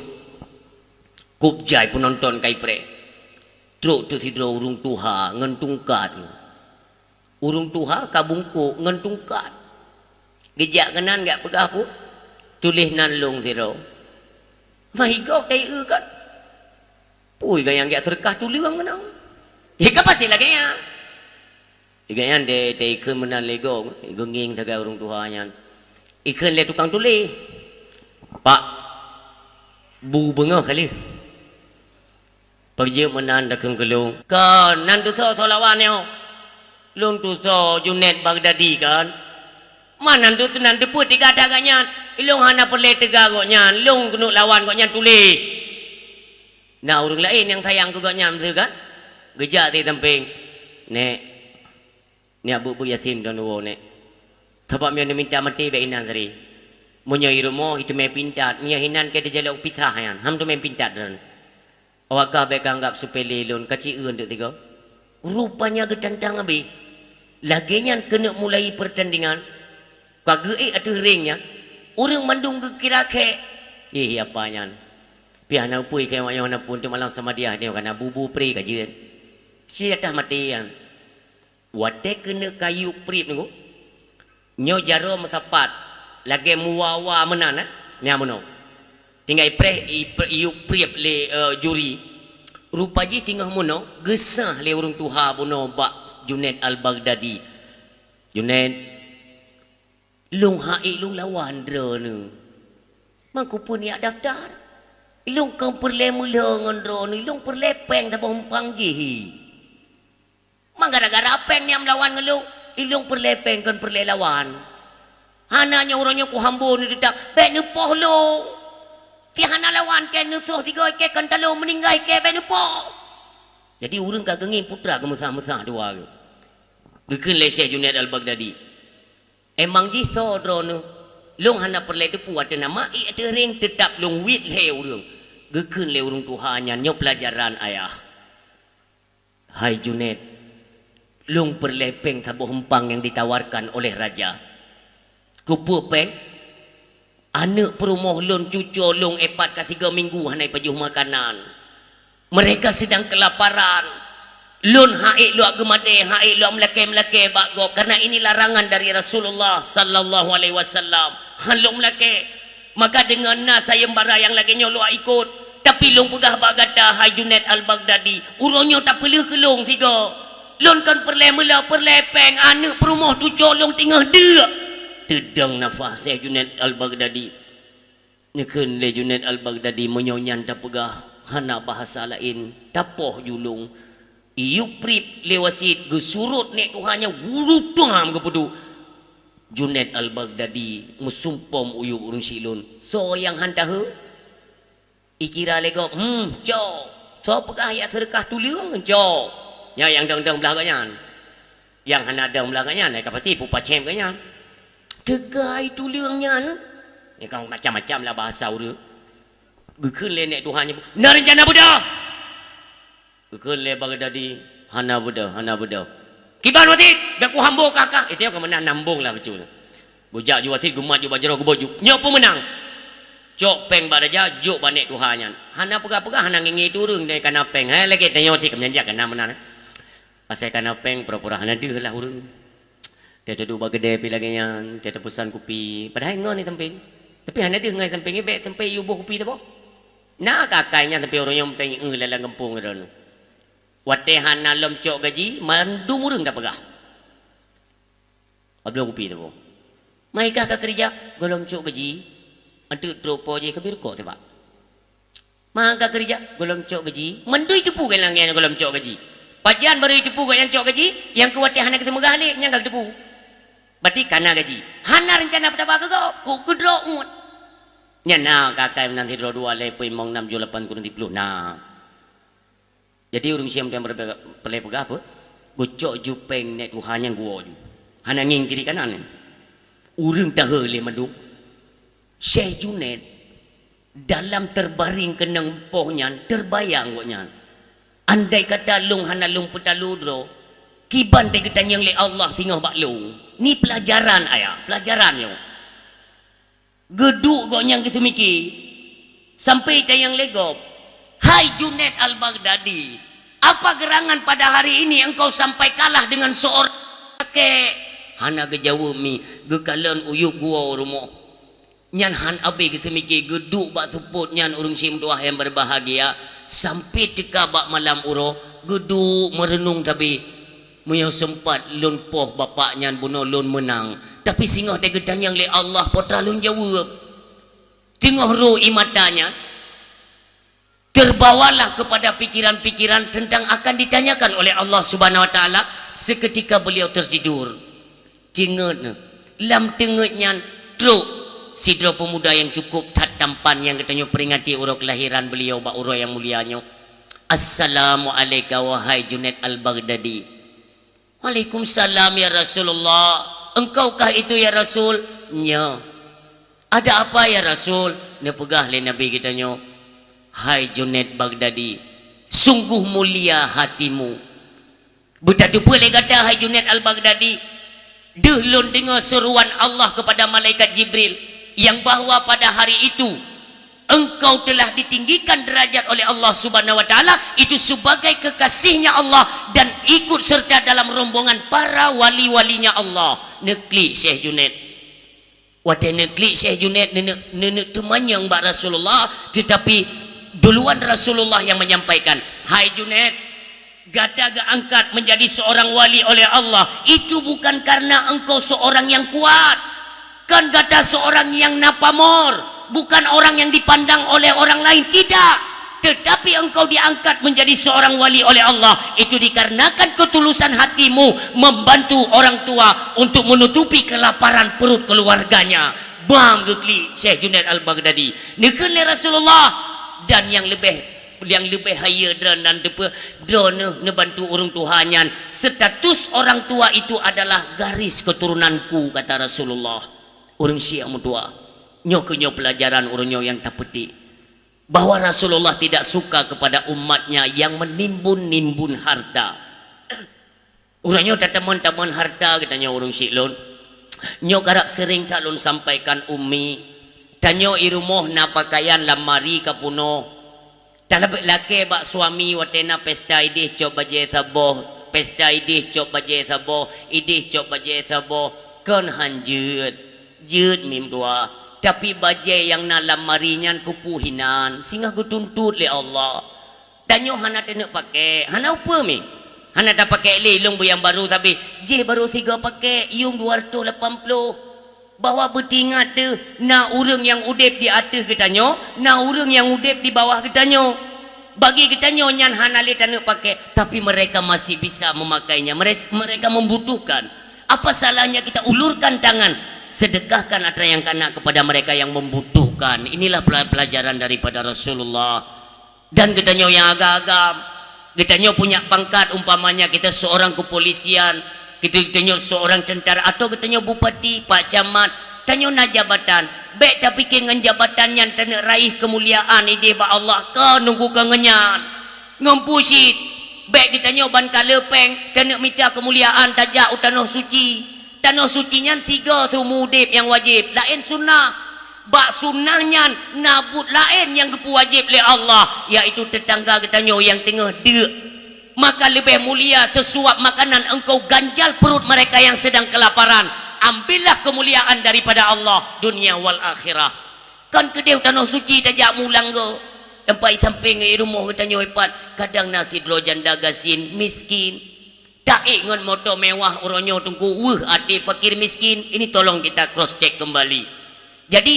kup jai peunonton ka ipreh. Trok teuh sidroe ureuëng tuha ngon tungkat. Ureuëng tuha ka bungkôk ngon tungkat. Geujak keunan, geujak peugah, "Pu, tuléh nan lôn sidroe." "Mah i gob taieu kan?" "Pui gayang geujak seudeukah tuleueng keunoe." "Ka pasti lagée nyan." Gobnyan deh, deh ikheun meunan lé gob, geungieng sagai ureuëng tuha nyan. Ikheun lé tukang tuléh, "Pak, bu beungoh ka lheueh." "Peue jeuet meunan takheun keu lôn?" "Kon, nan tusoe soe lawan nyoe?" "Lôn tusoe Junaid Baghdadi kon." "Mah nan tu, nan teupeu teuga that gobnyan?" "Ilôn hana peureulée teuga gobnyan, lôn keuneuk lawan gobnyan tuléh." Na ureuëng laén nyang sayang keu gobnyan, beutôi kan? Geujak di sampéng, "Nék, nyak beuet-beuet Yasin droeneuh woe, Nék. Sabab meunyoe neumita maté bék inan siré. Meunyoe i rumoh, i teumé pintat, meunyoe hinan ka teujalok pisah nyan, han teumé pintat droeneuh." "Awak kah bék ka anggab seupele lôn, ka ci-eu teuk sigoe." Rupanya geutantang abéh. Lagée nyan keuneuk mulai peurtandingan. Ka geuék ateueh ring nyan, ureuëng mandum geukira khek. "Ih, apa nyan? Pih hana peue, khek awak nyoe hana peue, teuma lam samadiah nyoe ka na bu-bu pré ka jeuet. Si atah maté nyan." Watée keuneuk ka yub prieb nyoe, nyoe jaroe meusapat, lagée muwa-wa meunan, eh, nyan meunoe. Tinggai preh i-, yub prieb lé, eh, juri. Rupa jih teungoh meunoe, geusah lé ureuëng tuha bunoe bak Junaid Al-Baghdadi. "Junaid, lôn han ék lôn lawan droeneuh. Mangkeupeue neujak daftar? Lôn kon peureulée meulhö ngon droeneuh, lôn peureulée péng saboh umpang jih." "Mangkeupeue gara-gara péng neujak meulawan ngon lôn?" "Ilôn peureulée péng kon peureulée lawan. Hana nyoe uroe nyoe kuhambo neuteutap, bék neupoh lôn. Si hana lawan kèe neusoh sigoe kèe kon talo meuninggai kèe bék neupoh." Jadi ureuëng ka geungieng putra geumeusa-meusa dua geuh. Geukheun lé Syekh Junaid Al-Baghdadi, "Emang jih soe droeneuh? Lôn hana peureulée teupeu ateueh nama, ék ateueh ring, teutap lôn wét lhée ureuëng." Geukheun lé ureuëng tuha nyan, "Nyoe peulajaran ayah. Hai Junaid, lôn peureulée péng saboh umpang nyang ditawarkan oleh raja." "Keupeue péng?" "Aneuëk peurumoh lôn, cucoe lôn, éh pat ka sigoe minggu hana jipajoh makanan. Mereka sedang kelaparan. Lôn han ék lôn geumadé, han ék lôn meulakée-meulakée bak gob, karena ini larangan dari Rasulullah sallallahu alaihi wasallam. Han lôn meulakée. Maka deungon na sayeumbara nyang lagée nyoe lôn ikot, Tapi lôn peugah bak gata, hai Junaid Al-Baghdadi, uroe nyoe tapeuleueh keu lôn sigoe. Lôn kon peureulée meula, peureulée péng, aneuëk peurumoh tucok lôn teungoh deuk. Teudong nafah Syekh Junaid Al-Baghdadi. Neukheun lé Junaid Al-Baghdadi, meunyoe nyan tapeugah hana bahasa laén, tapoh julong. Iyup prip lé wasiet, geusurot nèk tuha nyan wurutang geupeuduek. Junaid Al-Baghdadi meusumpom u yup ureuëng syiek lôn, "Soe nyang han taheu?" Ikira lé gob, "Hmm, cok. Soe peugah jak seudeukah tuleueng, cok." Nyan nyang dong-dong blah gobnyan. Nyang hana dong blah gobnyan, ka pasti pupacém gobnyan. Teugai tuleueng nyan. Nyan kan macam-macam lah bahasa ureuëng. Geukheun lé nèk tuha nyan, "Na reuncana beudôh?" Geukheun lé Baghdadi, "Hana beudôh, hana beudôh." "Kiban wasiet, bèk kuhambo kah-kah." Itu nyang keumeunang nambong lah bacut. Geujak ju wasiet, geumat ju bak jaroe, geuboh ju. "Nyoe peumeunang. Cok péng bak raja, jok bak nèk tuha nyan." Hana peugah-peugah, hana ngieng-ngieng ureuëng, dan kana péng. Hai lagèe tanyoe ti keumeunyan jak kana meunan. Asai kana péng, pura-pura hana deuh lah ureuëng. Teuduek bak keudè pih lagèe nyan, teupesan kupi. Padahai ngon di sampéng. Tapi hana deuh ngon di sampéng, bèk sampé yue boh kupi teuboh. Na ka akai nyan, tapi ureuëng nyoe meuteungi lam gampông droeneuh. Watèe hana lom cok gaji, mandum ureuëng tapeugah. Abloe kupi teuboh. "Mai kah ka keurija?" "Gohlom cok gaji." "Anteuk trok po jih keubiet rukok teuh, Pak." "Ma ka keurija?" "Gohlom cok gaji." Mandum jiteupeue keu lagèe nyan gohlom cok gaji. Pajan barô jiteupeue gobnyan cok gaji, nyang keu watèe hana geuteumeugah lé, nyan ka geuteupeue. Berarti kana gaji. Hana reuncana peutaba keu gob, keu keudroe uet. Nyan na ka akai meunan sidroe dua lhèe peuet limong nam tujoh lapan kureueng siplôh na. Jadi ureuëng siam nyang peureulèe peugah apa? Geucok ju péng nèk tuha nyan geuwoe ju. Hana ngieng kiri kanan. Ureuëng taheu lé mandum. Syekh Junaid dalam teubaring keunong poh nyan teubayang gobnyan. Andai kata lôn hana lôn peutalo droe, kiban teugeutanyong lé Allah singoh bak lôn. Ni peulajaran ayah, peulajaran nyoe. Geuduek gobnyan geuseumike, sampoe tanyong lé gob, "Hai Junaid Al-Baghdadi, apa gerangan pada hari ini engkau sampai kalah dengan seorang kakek?" Hana geujaweueb mi, geukalon u yup geuwoe u rumoh. Nyan han abéh geuseumike, geuduek bak seupôt nyan ureuëng syiek meutuwah nyang beubahgia, sampoe teuka bak malam uroe, geuduek meureunong sabe. Meunyoe seumpat lôn poh bapak nyan bunoe lôn meunang, tapi singoh teugeutanyong lé Allah, po teuh lôn jaweueb. Teungoh rô ie mata nyan, terbawalah kepada pikiran-pikiran tentang akan ditanyakan oleh Allah Subhanahu Wa Taala, seketika beliau tertidur. Teungeut, lam teungeut nyan trok sidroe peumuda nyang cukup that tampan nyang geutanyoe peuringati uroe keulahiran beliau bak uroe nyang mulia nyoe. "Assalamu'alaika wahai Junaid Al-Baghdadi." "Waalaikumsalam ya Rasulullah. Engkaukah itu ya Rasul?" "Nyo." "Ada apa ya Rasul?" Neupeugah lé Nabi geutanyoe, "Hai Junaid Baghdadi, sungguh mulia hatimu." Beutateupeue lé gata hai Junaid Al-Baghdadi, deuh lôn deungoe seuruan Allah kepada malaikat Jibril, yang bahwa pada hari itu engkau telah ditinggikan derajat oleh Allah Subhanahu Wa Taala, itu sebagai kekasihnya Allah dan ikut serta dalam rombongan para wali-walinya Allah. Neuklik Syekh Junaid. Watèe neuklik Syekh Junaid, neuneuk, neuneuk teumanyong bak Rasulullah, tetapi duluan Rasulullah yang menyampaikan, "Hai Junaid, gata geuangkat menjadi seorang wali oleh Allah, itu bukan karena engkau seorang yang kuat. Kon gata seorang yang na pamor, bukan orang yang dipandang oleh orang lain, tidak. Tetapi engkau diangkat menjadi seorang wali oleh Allah, itu dikarenakan ketulusan hatimu membantu orang tua untuk menutupi kelaparan perut keluarganya." Bam geuklik Syekh Junaid Al-Baghdadi. Neukheun lé Rasulullah, dan nyang leubeh, nyang leubeh hayeue droe nan teupeue, droeneuh neubantu ureuëng tuha nyan, status orang tua itu adalah garis keturunanku, kata Rasulullah. Ureuëng syiek meutuwah. Nyoe keuh nyoe peulajaran ureuëng nyoe nyang tapeutik. Bahwa Rasulullah tidak suka kepada umatnya yang menimbun-nimbun harta. Uroe nyoe tateumon-teumon harta geutanyoe ureuëng syiek lôn. Nyoe karab seuring that lôn sampaikan ummi. Tanyoe i rumoh na pakaian lamari ka punoh. Talakée bak suami watée na pesta idéh cok bajée saboh, pesta idéh cok bajée saboh, idéh cok bajée saboh, kon han jeuet. Jeuet mim dua. Tapi bajée nyang na lam mari nyan keupeue hinan, singoh geutuntot lé Allah. Tanyoe hana taneuk pakék, hana upeue mi. Hana tapakék lé, lôn beu nyang barô sabé, jih barô sigoe pakék, yuem dua ratus lapan puluh. Bahwa beutingat teuh, na ureuëng nyang udeb di ateueh geutanyoe, na ureuëng nyang udeb di bawah geutanyoe. Bagi geutanyoe nyan hana lé taneuk pakék, tapi mereka masih bisa memakainya. Mere-, mereka membutuhkan. Apa salahnya kita ulurkan tangan, sedekahkan atra nyang kana kepada mereka yang membutuhkan. Inilah pela-, pelajaran daripada Rasulullah. Dan geutanyoe nyang agam-agam, geutanyoe punya pangkat, umpamanya kita seorang kepolisian, kita, geutanyoe seorang tentara, atau geutanyoe bupati, pak camat, tanyoe na jabatan. Bék tapike ngon jabatan nyan taneuk raih keumuliaan ideh bak Allah, ka nunggu ka ngon nyan. Ngon pusit, bék geutanyoe ban ka leupeng taneuk mita keumuliaan tajak u tanoh suci. Tanoh suci nyan sigoe seumu udeb nyang wajéb, laén sunnah. Bak sunnah nyan na buet laén nyang geupeuwajéb lé Allah, yaitu teutangga geutanyoe nyang teungoh deuk. Maka leubeh mulia seusuab makanan engkau ganjal perut mereka yang sedang kelaparan. Ambillah kemuliaan daripada Allah dunia wal akhirah. Kon keudeh u tanoh suci tajak mulang go, teumpat i sampéng i rumoh geutanyoe pat, kadang na sidroe janda gasien miskin. Taék ngon moto mewah uroe nyoe teungku, weueh até fakir miskin. Ini tolong kita cross check kembali. Jadi,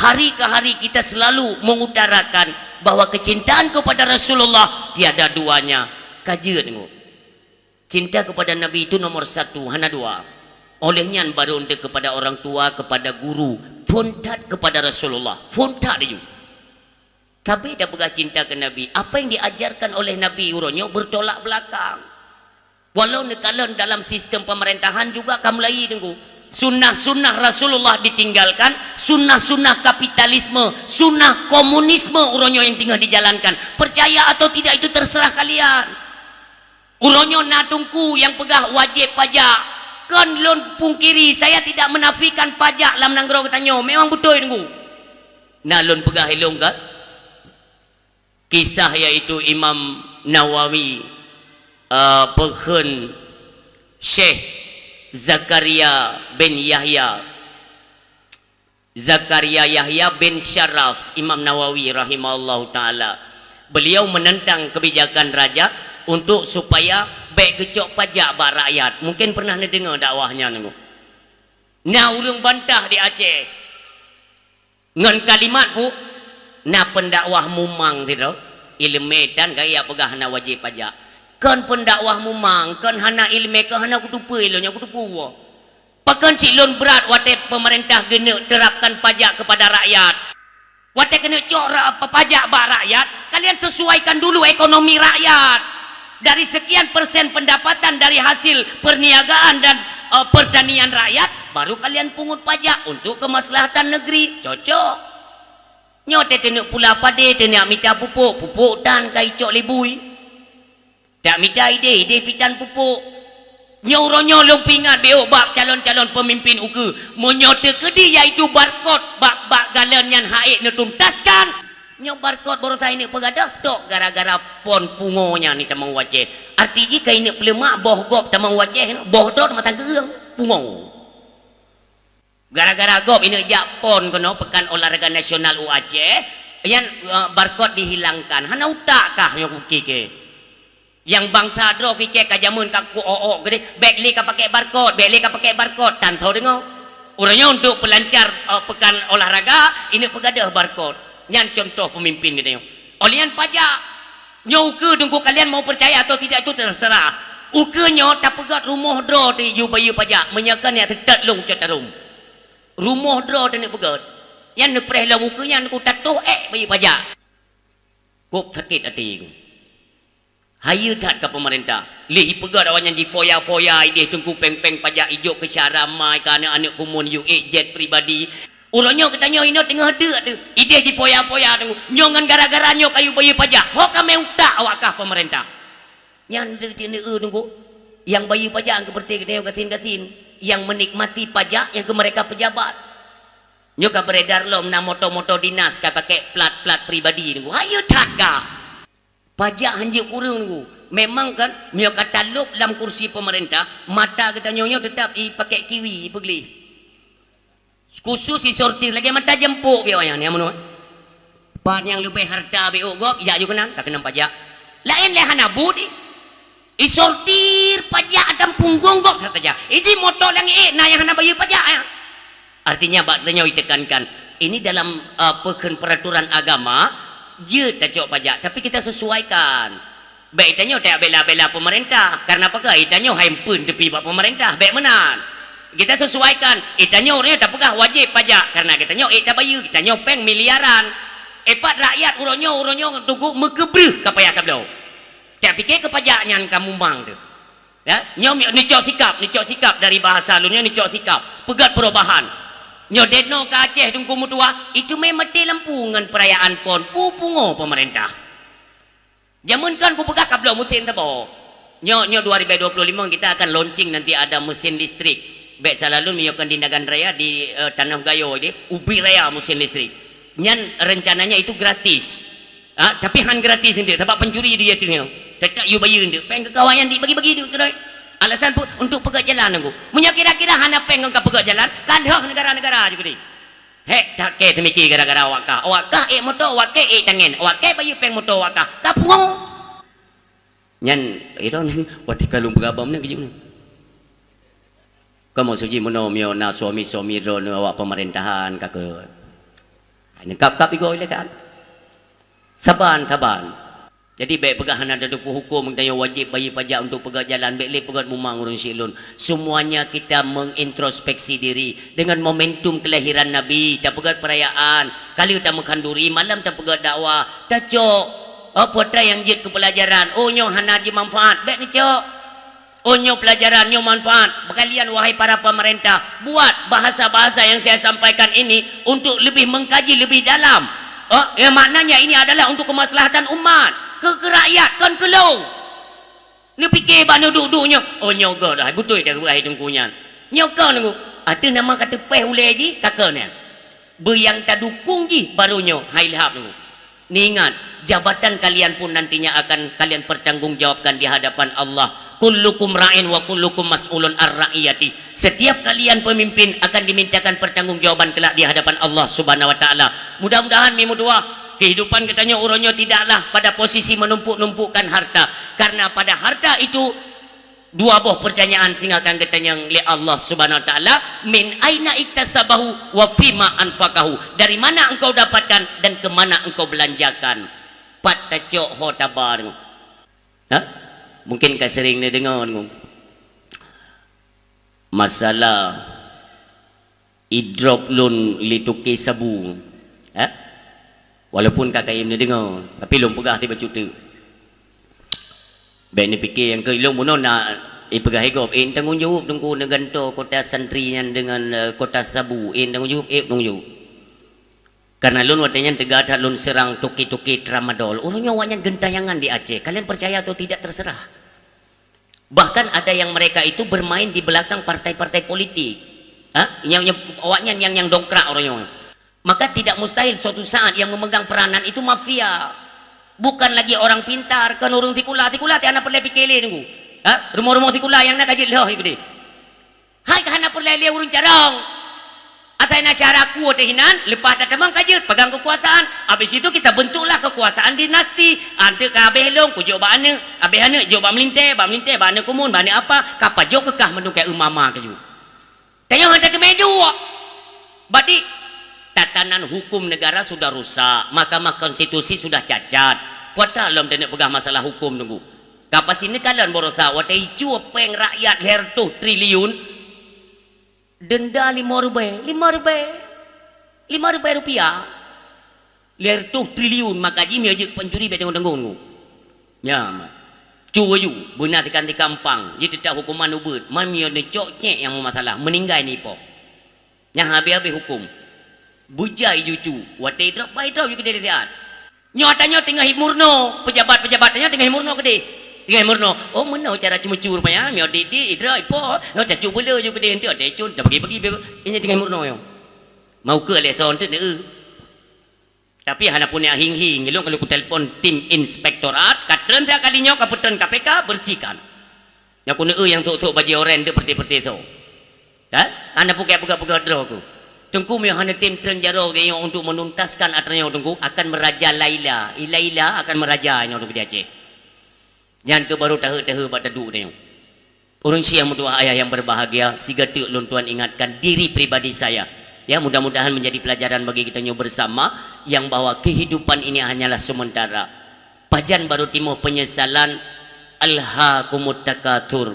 hari ke hari kita selalu mengutarakan bahwa kecintaan kepada Rasulullah tiada duanya. Ka jeuet nyoe. Cinta kepada Nabi itu nomor satu, hana dua. Oleh nyan baru enteuk kepada orang tua, kepada guru, phôn that kepada Rasulullah, phôn that laju. Tapi tapeugah cinta ke Nabi, apa yang diajarkan oleh Nabi uroe nyoe bertolak belakang. Walau neukalon dalam sistem pemerintahan juga ka mulai teungku. Sunnah-sunnah Rasulullah ditinggalkan, sunnah-sunnah kapitalisme, sunnah komunisme uroe nyoe yang tengah dijalankan. Percaya atau tidak itu terserah kalian. Uroe nyoe na teungku nyang peugah wajéb pajak. Kon lôn pungkiri, saya tidak menafikan pajak lam nanggroe geutanyoe. Memang beutôi teungku. Na lôn peugah ilong kan? Kisah yaitu Imam Nawawi, eh, peukheun Syekh Zakaria bin Yahya. Zakaria Yahya bin Syaraf, Imam Nawawi rahimahullahu taala. Beliau menentang kebijakan raja untuk supaya bék geucok pajak bak rakyat. Mungkin pernah neudeungoe dakwah nyan. Na ureuëng bantah di Aceh ngon kalimat pu, na pendakwah mumang sidroe, ileumé tan gaya peugah hana wajéb pajak. Kon pendakwah mumang, kon hana ileumé, kon hana kuteupeu ilong nyoe kuteupeu. Pakon cit lôn brat watée pemerintah geuneuk terapkan pajak kepada rakyat. Watée keuneuk cok ra-, pe-, pajak bak rakyat, kalian sesuaikan dulu ekonomi rakyat. Dari sekian persen pendapatan dari hasil perniagaan dan, eh, pertanian rakyat, baru kalian pungut pajak untuk kemaslahatan negeri. Cocok. Nyoe teuneuk pula padé, teuneuk mita pupuk, pupuk tan ka icok lé bui. Tak mita idéh, idéh pitan pupuk. Nyoe uroe nyoe lôn peuingat bék bak calon-calon peumimpin ukeue. Meunyoe teukeudi yaitu barkot bak, bak galon nyan haék neutuntaskan. Nyoe barkot baroesa ineuk peugadôh tok gara-gara pon pungo nyan ni tamong wacéh. Arti jih ka ineuk peuleumak boh gob tamong wacéh, boh droe mantong keueung pungo. Gara-gara gob ineuk jak pon keunoe Pekan Olahraga Nasional u Aceh, nyan, eh, barkot dihilangkan. Hana utak kah nyoe kukike? Nyang bansa droe kike ka jameun ka ku-ok-ok keudeh, bék lé ka pakai barkot, bék lé ka pakai barkot, tan soe deungoe. Uroe nyoe untuk pelancar, eh, Pekan Olahraga, ineuk peugadôh barkot. Nyan contoh peumimpin geutanyoe. Óh lheueh nyan pajak. Nyoe ukeue teungku kalian mau percaya atau tidak itu terserah. Ukeue nyoe tapeugét rumoh droe teuh yue bayeue pajak, meunyoe kon nyan teutet lôn cot tarom. Rumoh droe teuh neupeugét. Nyan neupreh lom ukeue nyan ku tatoh ék bayeue pajak. Kok sakét até ku. Hayeue that ka peumeurintah. Lheueh ipeugét awaknyan jifoya-foya idéh teungku péng-péng pajak ijok keu syara mai keu aneuk-aneuk kumun yue ék jet pribadi. Uroe nyoe geutanyoe inoe teungoh deuk teuh, idéh jifoya-foya teungku. Nyoe ngon gara-gara nyoe ka yue bayeue pajak. Ho ka mé utak awak kah peumeurintah. Nyan teuh teuneuk teungku. Nyang bayeue pajak nyang keupeureuté geutanyoe gasien-gasien. Nyang meunikmati pajak nyang keu mereka pejabat. Nyoe ka beredar lom na moto-moto dinas ka pakai plat-plat pribadi teungku. Hayeue that ka. Pajak hanjeuet kureueng teungku. Memang kan, meunyoe ka talop lam kursi peumeurintah, mata geutanyoe nyoe teutap ipakék kiwi, ipeugleh. Khusus isortir lagèe mata jeumpok biôh nyan, nyang meunoe. Pat nyang leubeh harta biôh gob, ijak ju keunan, ka keunong pajak. Laén lé hana buet, isortir pajak atam punggong gob saja. Iji moto nyang ék na nyang hana bayeue pajak, ya. Artinya, bak tanyoe itekankan, ini dalam, eh, peukheun peraturan agama, jeuet tacok pajak, tapi kita sesuaikan. Bèk tanyoe tajak bela-bela pemerintah, karena pakon tanyoe hai eumpeuen teupi bak pemerintah, bèk meunan. Kita sesuaikan, tanyoe ureueng tapeugah wajéb pajak, karena geutanyoe ék tabayeue, tanyoe péng miliaran. Epat rakyat uroe nyoe, uroe nyoe teungku meukeubreuk ka payah tabloe. Tapike keu pajak nyan ka mumang teuh. Ya, nyoe mi-, neucok sikap, neucok sikap dari bahasa lôn nyoe neucok sikap. Peugöt perubahan. Nyoe deno ka Aceh teungku meutuah, itu mé maté lampu ngon perayaan pon, pu pungo pemerintah. Jameun kan kupeugah ka bloe mesin saboh. Nyoe, nyoe dua ribu dua puluh lima kita akan launching nanti ada mesin listrik. Bèk salah lôn meunyoe kon di Nagan Raya di, eh, Tanoh Gayo di, ubit raya mesin listrik. Nyan rencananya itu gratis. Ha, tapi han gratis eunteuk, sabab pancuri di ateueh nyoe. Teutap yue bayeue eunteuk. Péng keu kawan nyan dibagi-bagi di keudroe. Alasan peue? Untuk peugöt jalan nangku. Meunyoe kira-kira hana péng ngon ka peugöt jalan, ka lheueh negara-negara ju keudeh. Hék, cakée teumiki gara-gara awak kah. Awak kah ék moto, awak kèe ék tangen, awak kèe bayeue péng moto awak kah. Ka pungo. Nyan, itu watèe ka lôn peugah bak meunan keujeuet meunan. Kamoe suji meunoe meunyoe na suami-suami droeneuh awak pemerintahan ka keu. Hana kap-kap igoe lé kan. Saban-saban. Jadi, bèk peugah hana teupeue huköm, tanyoe wajéb bayeue pajak untuk peugöt jalan, bèk lé peugöt mumang ureueng syik lôn. Semuanya kita mengintrospeksi diri. Dengan momentum kelahiran Nabi, tapeugöt perayaan, ka lheueh tameukhanduri, malam tapeugöt dakwah, tacok, oh, peue nyang jeuet keu peulajaran, oh, nyoe hana jimanfaat, bèk neucok. Oh, nyoe peulajaran, nyoe manfaat. Kalian, wahai para pemerintah, buat bahasa-bahasa yang saya sampaikan ini untuk lebih mengkaji lebih dalam. Oh, yang maknanya ini adalah untuk kemaslahatan umat, keu, keu rakyat, kon keu lôn. Neupike bak neuduek-duek nyoe, oh, nyoe göt dah, beutôi dah, hai teungku nyan. Nyoe kon nyoe, ateueh nama ka teupéh ulèe jih, ka kon nyan. Beu nyang tadukung jih baru nyoe, hai lheueh nyoe. Ingat, jabatan kalian pun nantinya akan kalian pertanggungjawabkan di hadapan Allah. Kullukum ra'in wa kullukum mas'ulun ar ra'iyati. Setiap kalian pemimpin akan dimintakan pertanggungjawaban kelak di hadapan Allah Subhanahu wa Ta'ala. Mudah-mudahan mi meutuah, kehidupan geutanyoe uroe nyoe tidaklah pada posisi menumpuk-numpukkan harta. Karena pada harta itu dua boh pertanyaan singoh akan geutanyong lé Allah Subhanahu wa Ta'ala, "Min aina iktasabahu wa fima anfaqahu?" Dari mana engkau dapatkan dan ke mana engkau belanjakan? Pat tacok ho taba nyoe? Ha? Mungkin ka sering neudeungoe nyoe. Masalah idrop lôn lé toke sabu. Ha? Walaupun ka kayém neudeungoe, tapi lôn peugah tiba cuti. Bèk neupike nyang keu ilôn bunoe na ipeugah igob, eh, tanggong jaweueb teungku neugantoe kota santri nyan deungon, eh, kota sabu, eh, tanggong jaweueb, eh, tanggong jaweueb. Karena lôn watèe nyan teuga that lôn seurang toke-toke tramadol. Ureueng nyoe awak nyan geutanyangan di Aceh. Kalian percaya atau tidak terserah. Bahkan ada yang mereka itu bermain di belakang partai-partai politik. Ha? Yang, yang, awaknyan yang, yang dongkrak orang nyoe. Maka tidak mustahil suatu saat yang memegang peranan itu mafia. Bukan lagi orang pintar, kan ureueng sikula, sikula ti hana peureulèe pike lé nunggu. Ha? Rumoh-rumoh sikula nyang na ka jeuet lheueh ikuti. Hai ka hana peureulèe lé ureueng carông. Asai na syara ku teuh inan, leupah tatamong ka jeuet pegang kekuasaan. Habis itu kita bentuklah kekuasaan dinasti. Anteuk ka habéh lôn, kujok bak aneuk. Habéh aneuk, jok bak meulintèe, bak meulintèe, bak aneuk kumun, bak aneuk apa. Ka pajoh keukah mandum keu mama keujeuet. Tanyoe hana teumé duek. Badi, tatanan hukum negara sudah rusak, Mahkamah Konstitusi sudah cacat. Peue ata lom taneuk peugah masalah hukum nunggu. Ka pasti neukalon baroesa watèe icue péng rakyat lhèe reutôh triliun, denda lima ribèe, lima ribèe, lima ribèe rupiah. Lhèe reutôh triliun, maka jih meunyoe jeuet pancuri bèk tanggong-tanggong. Nyan, ma. Cu aju, beuna tikang-tikang pang, jih teutap hukuman ubeut, man meunyoe neucok cèk nyang meumasalah, meuninggai ni po. Nyang habéh-habéh huköm. Beujai ju cu, watèe idrop, bah idrop ju keudéh siat. Nyoe tanyoe teungoh imurno, pejabat-pejabat tanyoe teungoh imurno keudéh. Teungoh imurno. Oh, meunoe cara ceumeucue rupanya, meunyoe dik-dik idrop, ipo, nyoe cacu beuleu ju keudéh, enteuk deh cun, dah bagi-bagi, inya teungoh imurno nyoe. Mau keu lé son teuk neu. Tapi hana punya hing-hing, ilôn kalau kutelepon tim inspektorat, ka treun tiap kali nyoe ka peutrön K P K, bersihkan. Nyoe kuneu nyang thok-thok bajèe oranye teuh peureute-peureute tho. Ha? Hana pukèe peugah-peugah droe ku. Teungku, meunyoe hana tem treun jaroe geutanyoe untuk menuntaskan atra nyoe Teungku, akan meraja Laila. I Laila akan meraja nyoe Teungku di Aceh. Nyan keuh baru tahe-tahe bak taduek tanyoe. Ureuëng syiah meutuwah ayah yang berbahagia, sigoe teuk lôn tuan ingatkan diri pribadi saya. Ya, mudah-mudahan menjadi pelajaran bagi geutanyoe bersama, yang bahwa kehidupan ini hanyalah sementara. Pajan baru timoh penyesalan, "Alhaakumut takatsur,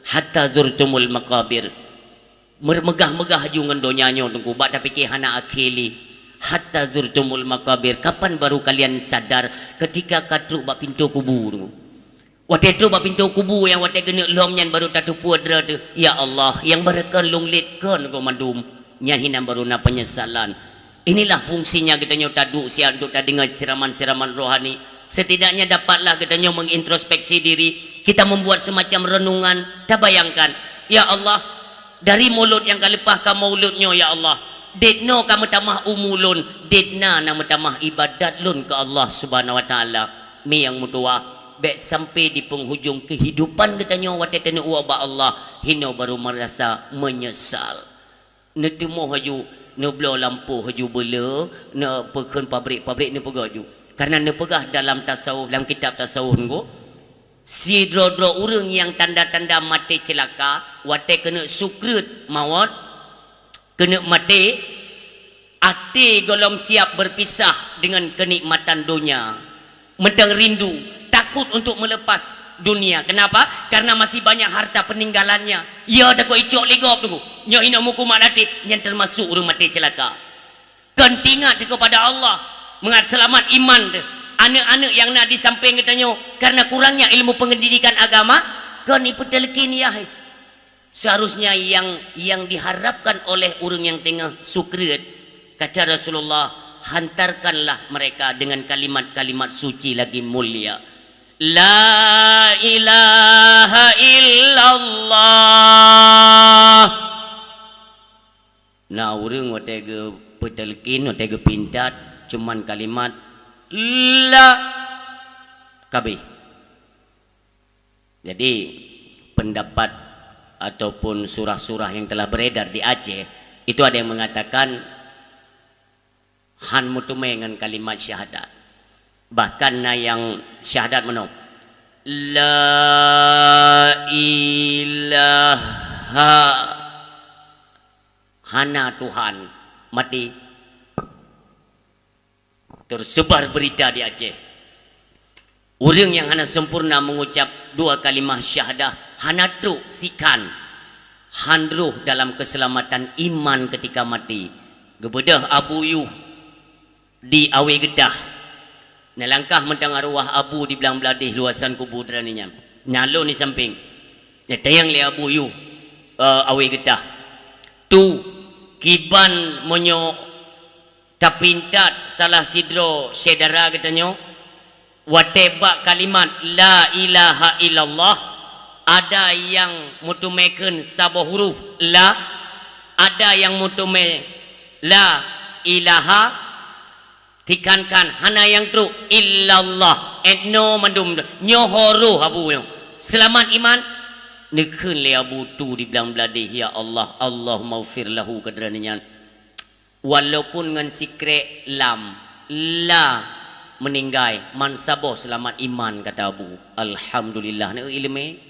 hatta zurtumul maqabir." Meumegah-megah haju ngon donya nyoe Teungku, bak tapike hana akhé lé. "Hatta zurtumul maqabir." Kapan baru kalian sadar? Ketika ka trok bak pintoe kubu Teungku. Watée trok bak pintoe kubu nyang watée geuneuk lom nyan baru tateupeue droe teuh, "Ya Allah, nyang beureukon lôn lét kon goe mandum." Nyan hinan baru na penyesalan. Inilah fungsinya geutanyoe taduek siat untuk tadeungoe siraman-siraman rohani. Setidaknya dapatlah geutanyoe mengintrospeksi diri, kita membuat semacam renungan, tabayangkan, "Ya Allah, dari mulod nyang ka leupah kamoe ulôt nyoe, ya Allah, dét noe ka meutamah umu lôn, dét na na meutamah ibadat lôn keu Allah Subhanahu wa Taala." Mi nyang meutuwah, bék sampai di penghujung kehidupan geutanyoe watée tanyoe uak bak Allah, hinoe baru merasa menyesal. Neuteumoh haju, neubloe lampôh haju beule, neupeukheun pabrik-pabrik neupeugah haju. Karena neupeugah dalam tasawuf, dalam kitab tasawuf nyoe, sidroe-droe ureuëng nyang tanda-tanda maté ceulaka, watée keuneuk sukreut mawöt, keuneuk maté, até gohlom siap berpisah dengan kenikmatan donya. Mantong rindu, takut untuk melepas dunia. Kenapa? Karena masih banyak harta peninggalannya. Ya, takot icok lé gob Teungku. Nyoe hinoe meukumat até, nyan termasuk ureuëng maté ceulaka. Kon teuingat kepada Allah, mangat seulamat iman teuh. Aneuk-aneuk nyang na di sampéng geutanyoe, karena kurangnya ilmu pendidikan agama, kon ipeuteuleukin yah. Seharusnya yang, yang diharapkan oleh ureuëng nyang teungoh sukreut, kata Rasulullah, "Hantarkanlah mereka dengan kalimat-kalimat suci lagi mulia. La ilaha illallah." Na ureuëng watée geupeuteuleukin, watée geupintat, cuman kalimat la, kabeh. Jadi, pendapat ataupun surah-surah yang telah beredar di Aceh, itu ada yang mengatakan han meuteumé ngon kalimat syahadat. Bahkan na nyang syahadat meunoe, "La ilaha, hana Tuhan." Mati. Tersebar berita di Aceh. Ureuëng nyang hana sempurna mengucap dua kalimah syahadah hana trok sikhan, han roh dalam keselamatan iman ketika mati. Geubeudôh Abu Yuh di Awe Geutah. Neulangkah mantong arwah Abu di blang bladeh luwasan kubu droeneuh nyan. Nyan lôn di sampéng. Neutanyong lé Abu Yuh, eh, Awe Geutah. Tu, kiban meunyoe tapintat salah sidroe syedara geutanyoe, watée bak kalimat la ilaha illallah, ada nyang meuteumé kheun saboh huruf la, ada nyang meuteumé la ilaha, tekankan hana nyang trok illallah, et noe mandum, nyoe ho roh Abu nyoe. Seulamat iman, neukheun lé Abu tu di blang bladeh, "Ya Allah, Allahummaghfir lahu," keu droeneuh nyan. Walaupun ngon sikrék lam, la meuninggai, man saboh seulamat iman, kata Abu. Alhamdulillah, na iéleumé.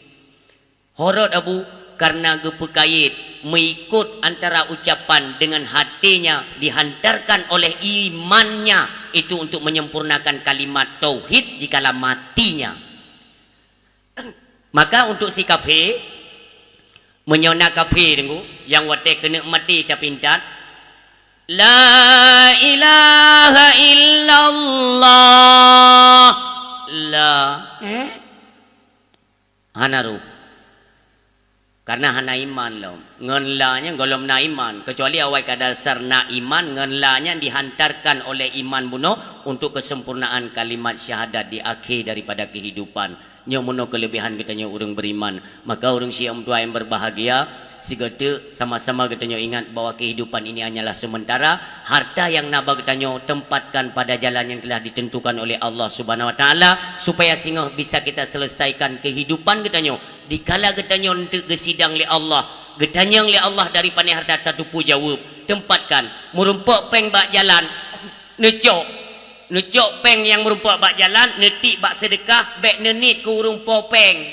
Horot Abu, karena geupeukayét, meuikot antara ucapan dengan hatinya dihantarkan oleh imannya itu untuk menyempurnakan kalimat tauhid dikala matinya. Maka untuk si kafé, meunyoe na kafé deungoe nyang watée keuneuk maté tapintat, "La ilaha illallah." La, eh? Hana roh. Karena hana iman lom. Ngon la nyan gohlom na iman, kecuali awai ka dasar na iman, ngon la nyan dihantarkan oleh iman bunoe untuk kesempurnaan kalimat syahadat di akhé daripada kehidupan. Nyoe meunoe keulebihan geutanyoe ureuëng beriman. Maka ureuëng syiah meutuwah yang berbahagia, sigoe teuk sama-sama geutanyoe ingat bahwa kehidupan ini hanyalah sementara. Harta yang na bak geutanyoe tempatkan pada jalan yang telah ditentukan oleh Allah Subhanahu wa Taala, supaya singoh bisa kita selesaikan kehidupan geutanyoe. Dikala geutanyoe eunteuk geusidang lé Allah, geutanyong lé Allah dari pané harta tateupeue jaweueb, Tempatkan. Meurumpok péng bak jalan, neucok. Neucok péng nyang meurumpok bak jalan, neutiek bak seudeukah, bék neuniet keu ureuëng po péng.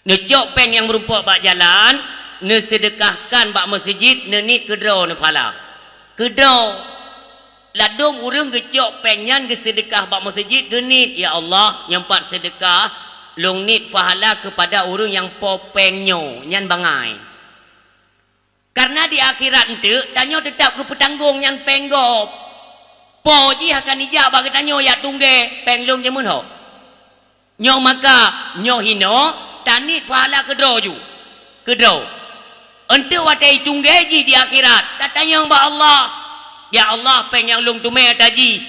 Neucok péng nyang meurumpok bak jalan, neuseudeukahkan bak meuseujid, neuniet keudroe neuphala. Keudroe. Ladôm ureuëng geucok péng nyan geuseudeukah bak meuseujid, geuniet, "Ya Allah, nyang pat seudeukah, lôn niet pahala keupada ureuëng nyang po péng nyoe." Nyan bangai. Karena di akhirat eunteuk, tanyoe teutap geupeutanggong nyan péng gob. Po jih akan ijak bak geutanyoe, "Ya tunggée, péng lôn jameun ho." Nyoe maka, nyoe hinoe, taniet pahala keudroe ju. Keudroe. Eunteuk watée itunggée jih di akhirat, tatanyong bak Allah, "Ya Allah, péng nyang lôn teumé ata jih.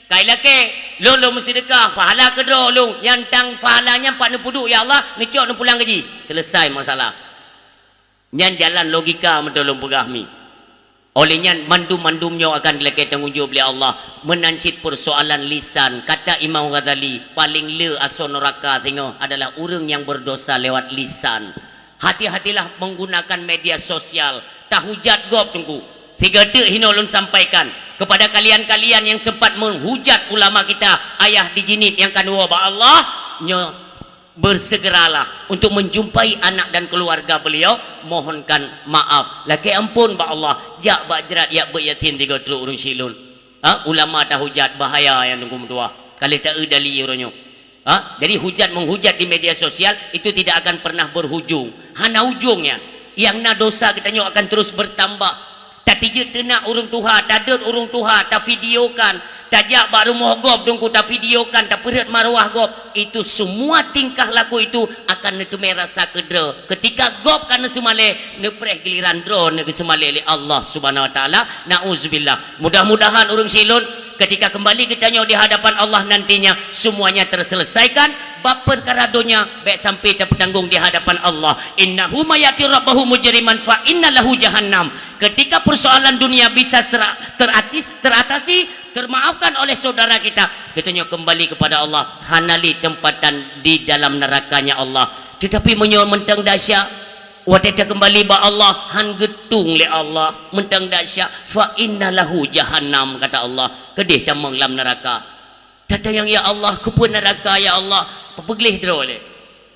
Kai lakée, lôn lôn meuseudeukah, pahala keudroe lôn, nyang tang pahala nyan pat neupeuduek, ya Allah, neucok neupulang keu jih." Selesai masalah. Nyan jalan logika meutulông peugah mi. Oleh nyan, mandum-mandum nyoe akan dilakée tanggong jaweueb lé Allah. Meunan cit peusoalan lisan, kata Imam Ghazali, paléng le asoe nuraka singoh adalah ureuëng nyang berdosa lewat lisan. Hati-hatilah menggunakan media sosial. Tahujat gob teungku. Tiga teuk hinoe lôn sampaikan kepada kalian-kalian yang sempat menghujat ulama kita, ayah di Jinib nyang ka neuwoe bak Allah, nyoe bersegeralah untuk menjumpai anak dan keluarga beliau, mohonkan maaf, lakée ampôn bak Allah, jak bak jrat yak beuet yasin tiga trok ureuëng silon. Ha, ulama tahujat, bahaya nyang teungku meutuah. Ka lheueh taeu dali uroe nyoe. Ha, jadi hujat menghujat di media sosial itu tidak akan pernah berhujung. Hana ujungnya. Yang na dosa kita nyoe akan terus bertambah. Tatijeuet teunak ureuëng tuha, tadeuet ureuëng tuha, tavideokan, tajak bak rumoh gob teungku, tavideokan, tapeureuet marwah gob. Itu semua tingkah laku itu akan neuteumé rasa keudroe. Ketika gob ka neuseumalée, neupreh giliran droe neugeuseumalée lé Allah Subhanahu Wa Taala. Nauzubillah. Mudah-mudahan ureuëng silon, ketika kembali geutanyoe di hadapan Allah nantinya, semuanya terselesaikan. Bab peukara donya bék sampai tapeutanggong di hadapan Allah. Innahu may ya'ti rabbahu mujriman fa inna lahu jahannam. Ketika persoalan dunia bisa tera-, teratis-, teratasi, termaafkan oleh saudara kita, geutanyoe kembali kepada Allah, hana lé tempatan di dalam nerakanya Allah. Tetapi meunyoe mantong dahsyat, watée takeumbali bak Allah, han geutung lé Allah, mantong dahsyat, fa inna lahu jahannam, kata Allah, keudeh tamong lam neuraka. Tatanyong, "Ya Allah, keupeue neuraka, ya Allah?" Peugléh droe lé.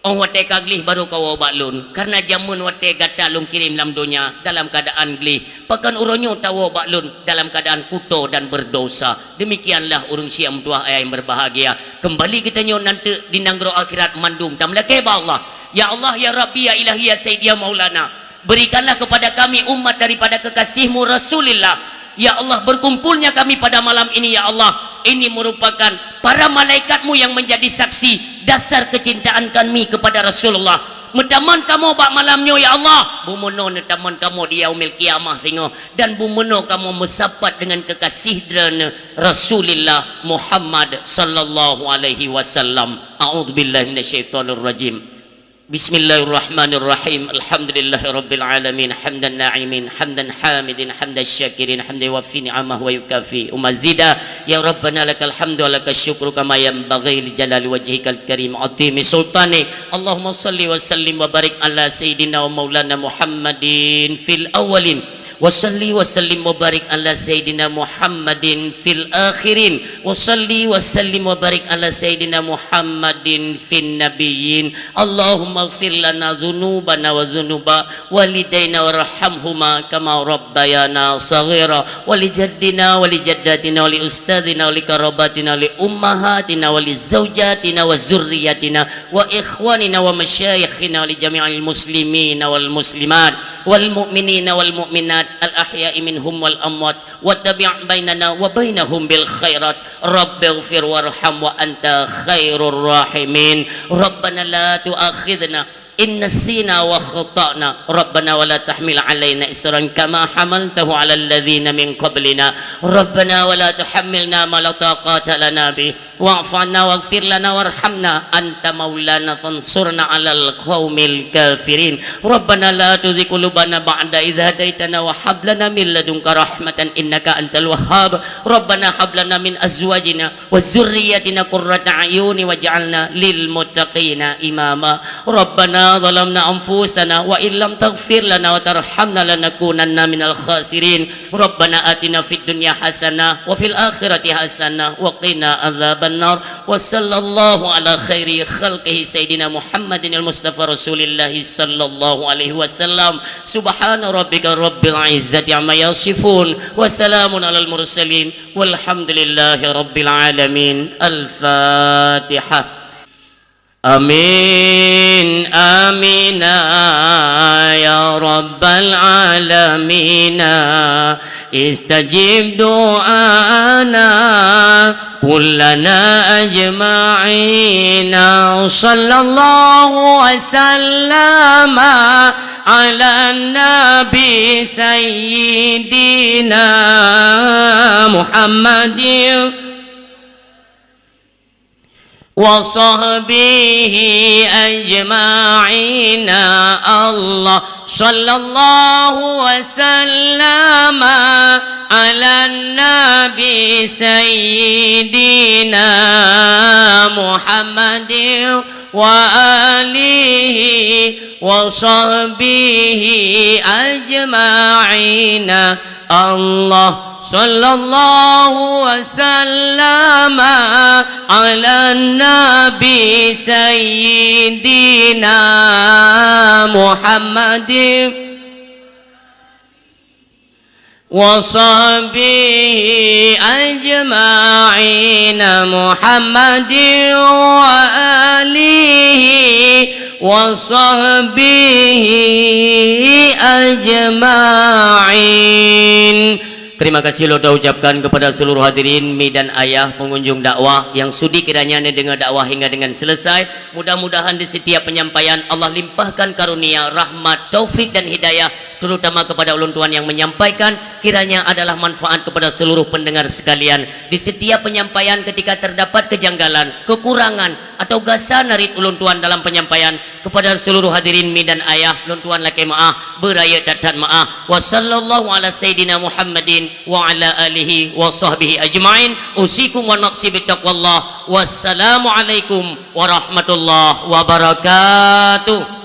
Óh watée ka gléh barô kawoe bak lôn, karena jameun watée gata lôn kirém lam donya dalam keuadaan gléh, pakon uroe nyoe tawoe bak lôn dalam keuadaan kuto dan berdosa. Demikianlah ureuëng syiek meutuah ayah yang berbahagia. Kembali geutanyoe nanteuk di nanggroe akhirat mandum tameulakée bak Allah. Ya Allah, ya Rabbi, ya Ilahi, ya Sayyidi, ya Maulana. Berikanlah kepada kami umat daripada kekasih-Mu Rasulillah. Ya Allah, berkumpulnya kami pada malam ini, ya Allah, ini merupakan para malaikat-Mu yang menjadi saksi dasar kecintaan kami kepada Rasulullah. Meutamong kamoe bak malam nyoe, ya Allah, bumoe neutamong kamoe di yaumil qiyamah singoh, dan bumoe kamoe meusapat dengan kekasih Droeneuh Rasulillah Muhammad sallallahu alaihi wasallam. A'udzubillahi minasyaitonirrajim. Bismillahirrahmanirrahim. Alhamdulillahirabbil alamin. Hamdan na'imin, hamdan hamidin, hamdan syakirin, hamdan yuwafi ni'amahu wa yukafi mazida. Ya Rabbana lakal hamdu wa lakasy syukru kama yanbaghi li jalali wajhikal karim wa 'azimi sultanik. Allahumma shalli wa sallim wa barik ala sayyidina wa maulana Muhammadin fil awwalin. Wa shalli wa sallim wa barik ala sayyidina Muhammadin fil akhirin. Wa shalli wa sallim wa barik ala sayyidina Muhammadin fin nabiyyin. Allahumma ighfir lana dzunubana wa dzunuba walidaina warhamhuma kama rabbayana shaghira, wa li jaddina wa li jaddatina wa li ustadzina wa li qarabatina wa li ummahatina wa li zaujatina wa dzurriyyatina wa ikhwanina wa masyayikhina wa li jami'il muslimina wal muslimat wal mu'minina wal mu'minat al ahya'i minhum wal amwat, wa tabi' bainana wa bainahum bil khairat. Rabbighfir warham wa anta khairur rahimin. Rabbana la tu'akhidna in nasina wa akhtana. Rabbana wa la tahmil alaina isran kama hamaltahu alal ladzina min qablina. Rabbana wa la tuhammilna ma la taqata lana bih. Wa'fu 'anna waghfir lana warhamna, anta maulana fansurna 'alal qaumil kafirin. Rabbana la tuzigh qulubana ba'da idh hadaitana wa hab lana min ladunka rahmatan innaka antal wahhab. Rabbana hab lana min azwajina wa dzurriyyatina qurrata a'yuni waj'alna lil muttaqina imama. Rabbana ظلمنا أنفسنا وإن لم تغفر لنا وترحمنا لنكونن من الخاسرين. ربنا آتنا في الدنيا حسنة وفي الآخرة حسنة وقنا عذاب النار. وصلى الله على خير خلقه سيدنا محمد المصطفى رسول الله صلى الله عليه وسلم. سبحان ربك رب العزة عما يصفون. وسلام على المرسلين. والحمد لله رب العالمين. الفاتحة. آمين، آمين، يا رب العالمين. استجب دعانا كلنا أجمعين. صلى الله وسلم على النبي سيدنا محمد وصحبه أجمعين. الله صلى الله وسلم على النبي سيدنا محمد وآله وصحبه أجمعين. الله صلى الله وسلم على النبي سيدنا محمد وصحبه أجمعين. محمد وآله وصحبه أجمعين. Terima kasih lôn ucapkan kepada seluruh hadirin, mi dan ayah pengunjung dakwah yang sudi kiranya neudeungoe dakwah hingga dengan selesai. Mudah-mudahan di setiap penyampaian Allah limpahkan karunia, rahmat, taufik dan hidayah, terutama kepada ulôn tuan yang menyampaikan, kiranya adalah manfaat kepada seluruh pendengar sekalian. Di setiap penyampaian ketika terdapat kejanggalan, kekurangan, atau gasa narit ulôn tuan dalam penyampaian, kepada seluruh hadirin mi dan ayah, lôn tuan lakée meu'ah, beurayeuk that-that meu'ah. Wa sallallahu ala sayyidina Muhammadin wa ala alihi wa sahbihi ajma'in. Usikum wa nafsi bitaqwallah. Wassalamualaikum warahmatullahi wabarakatuh.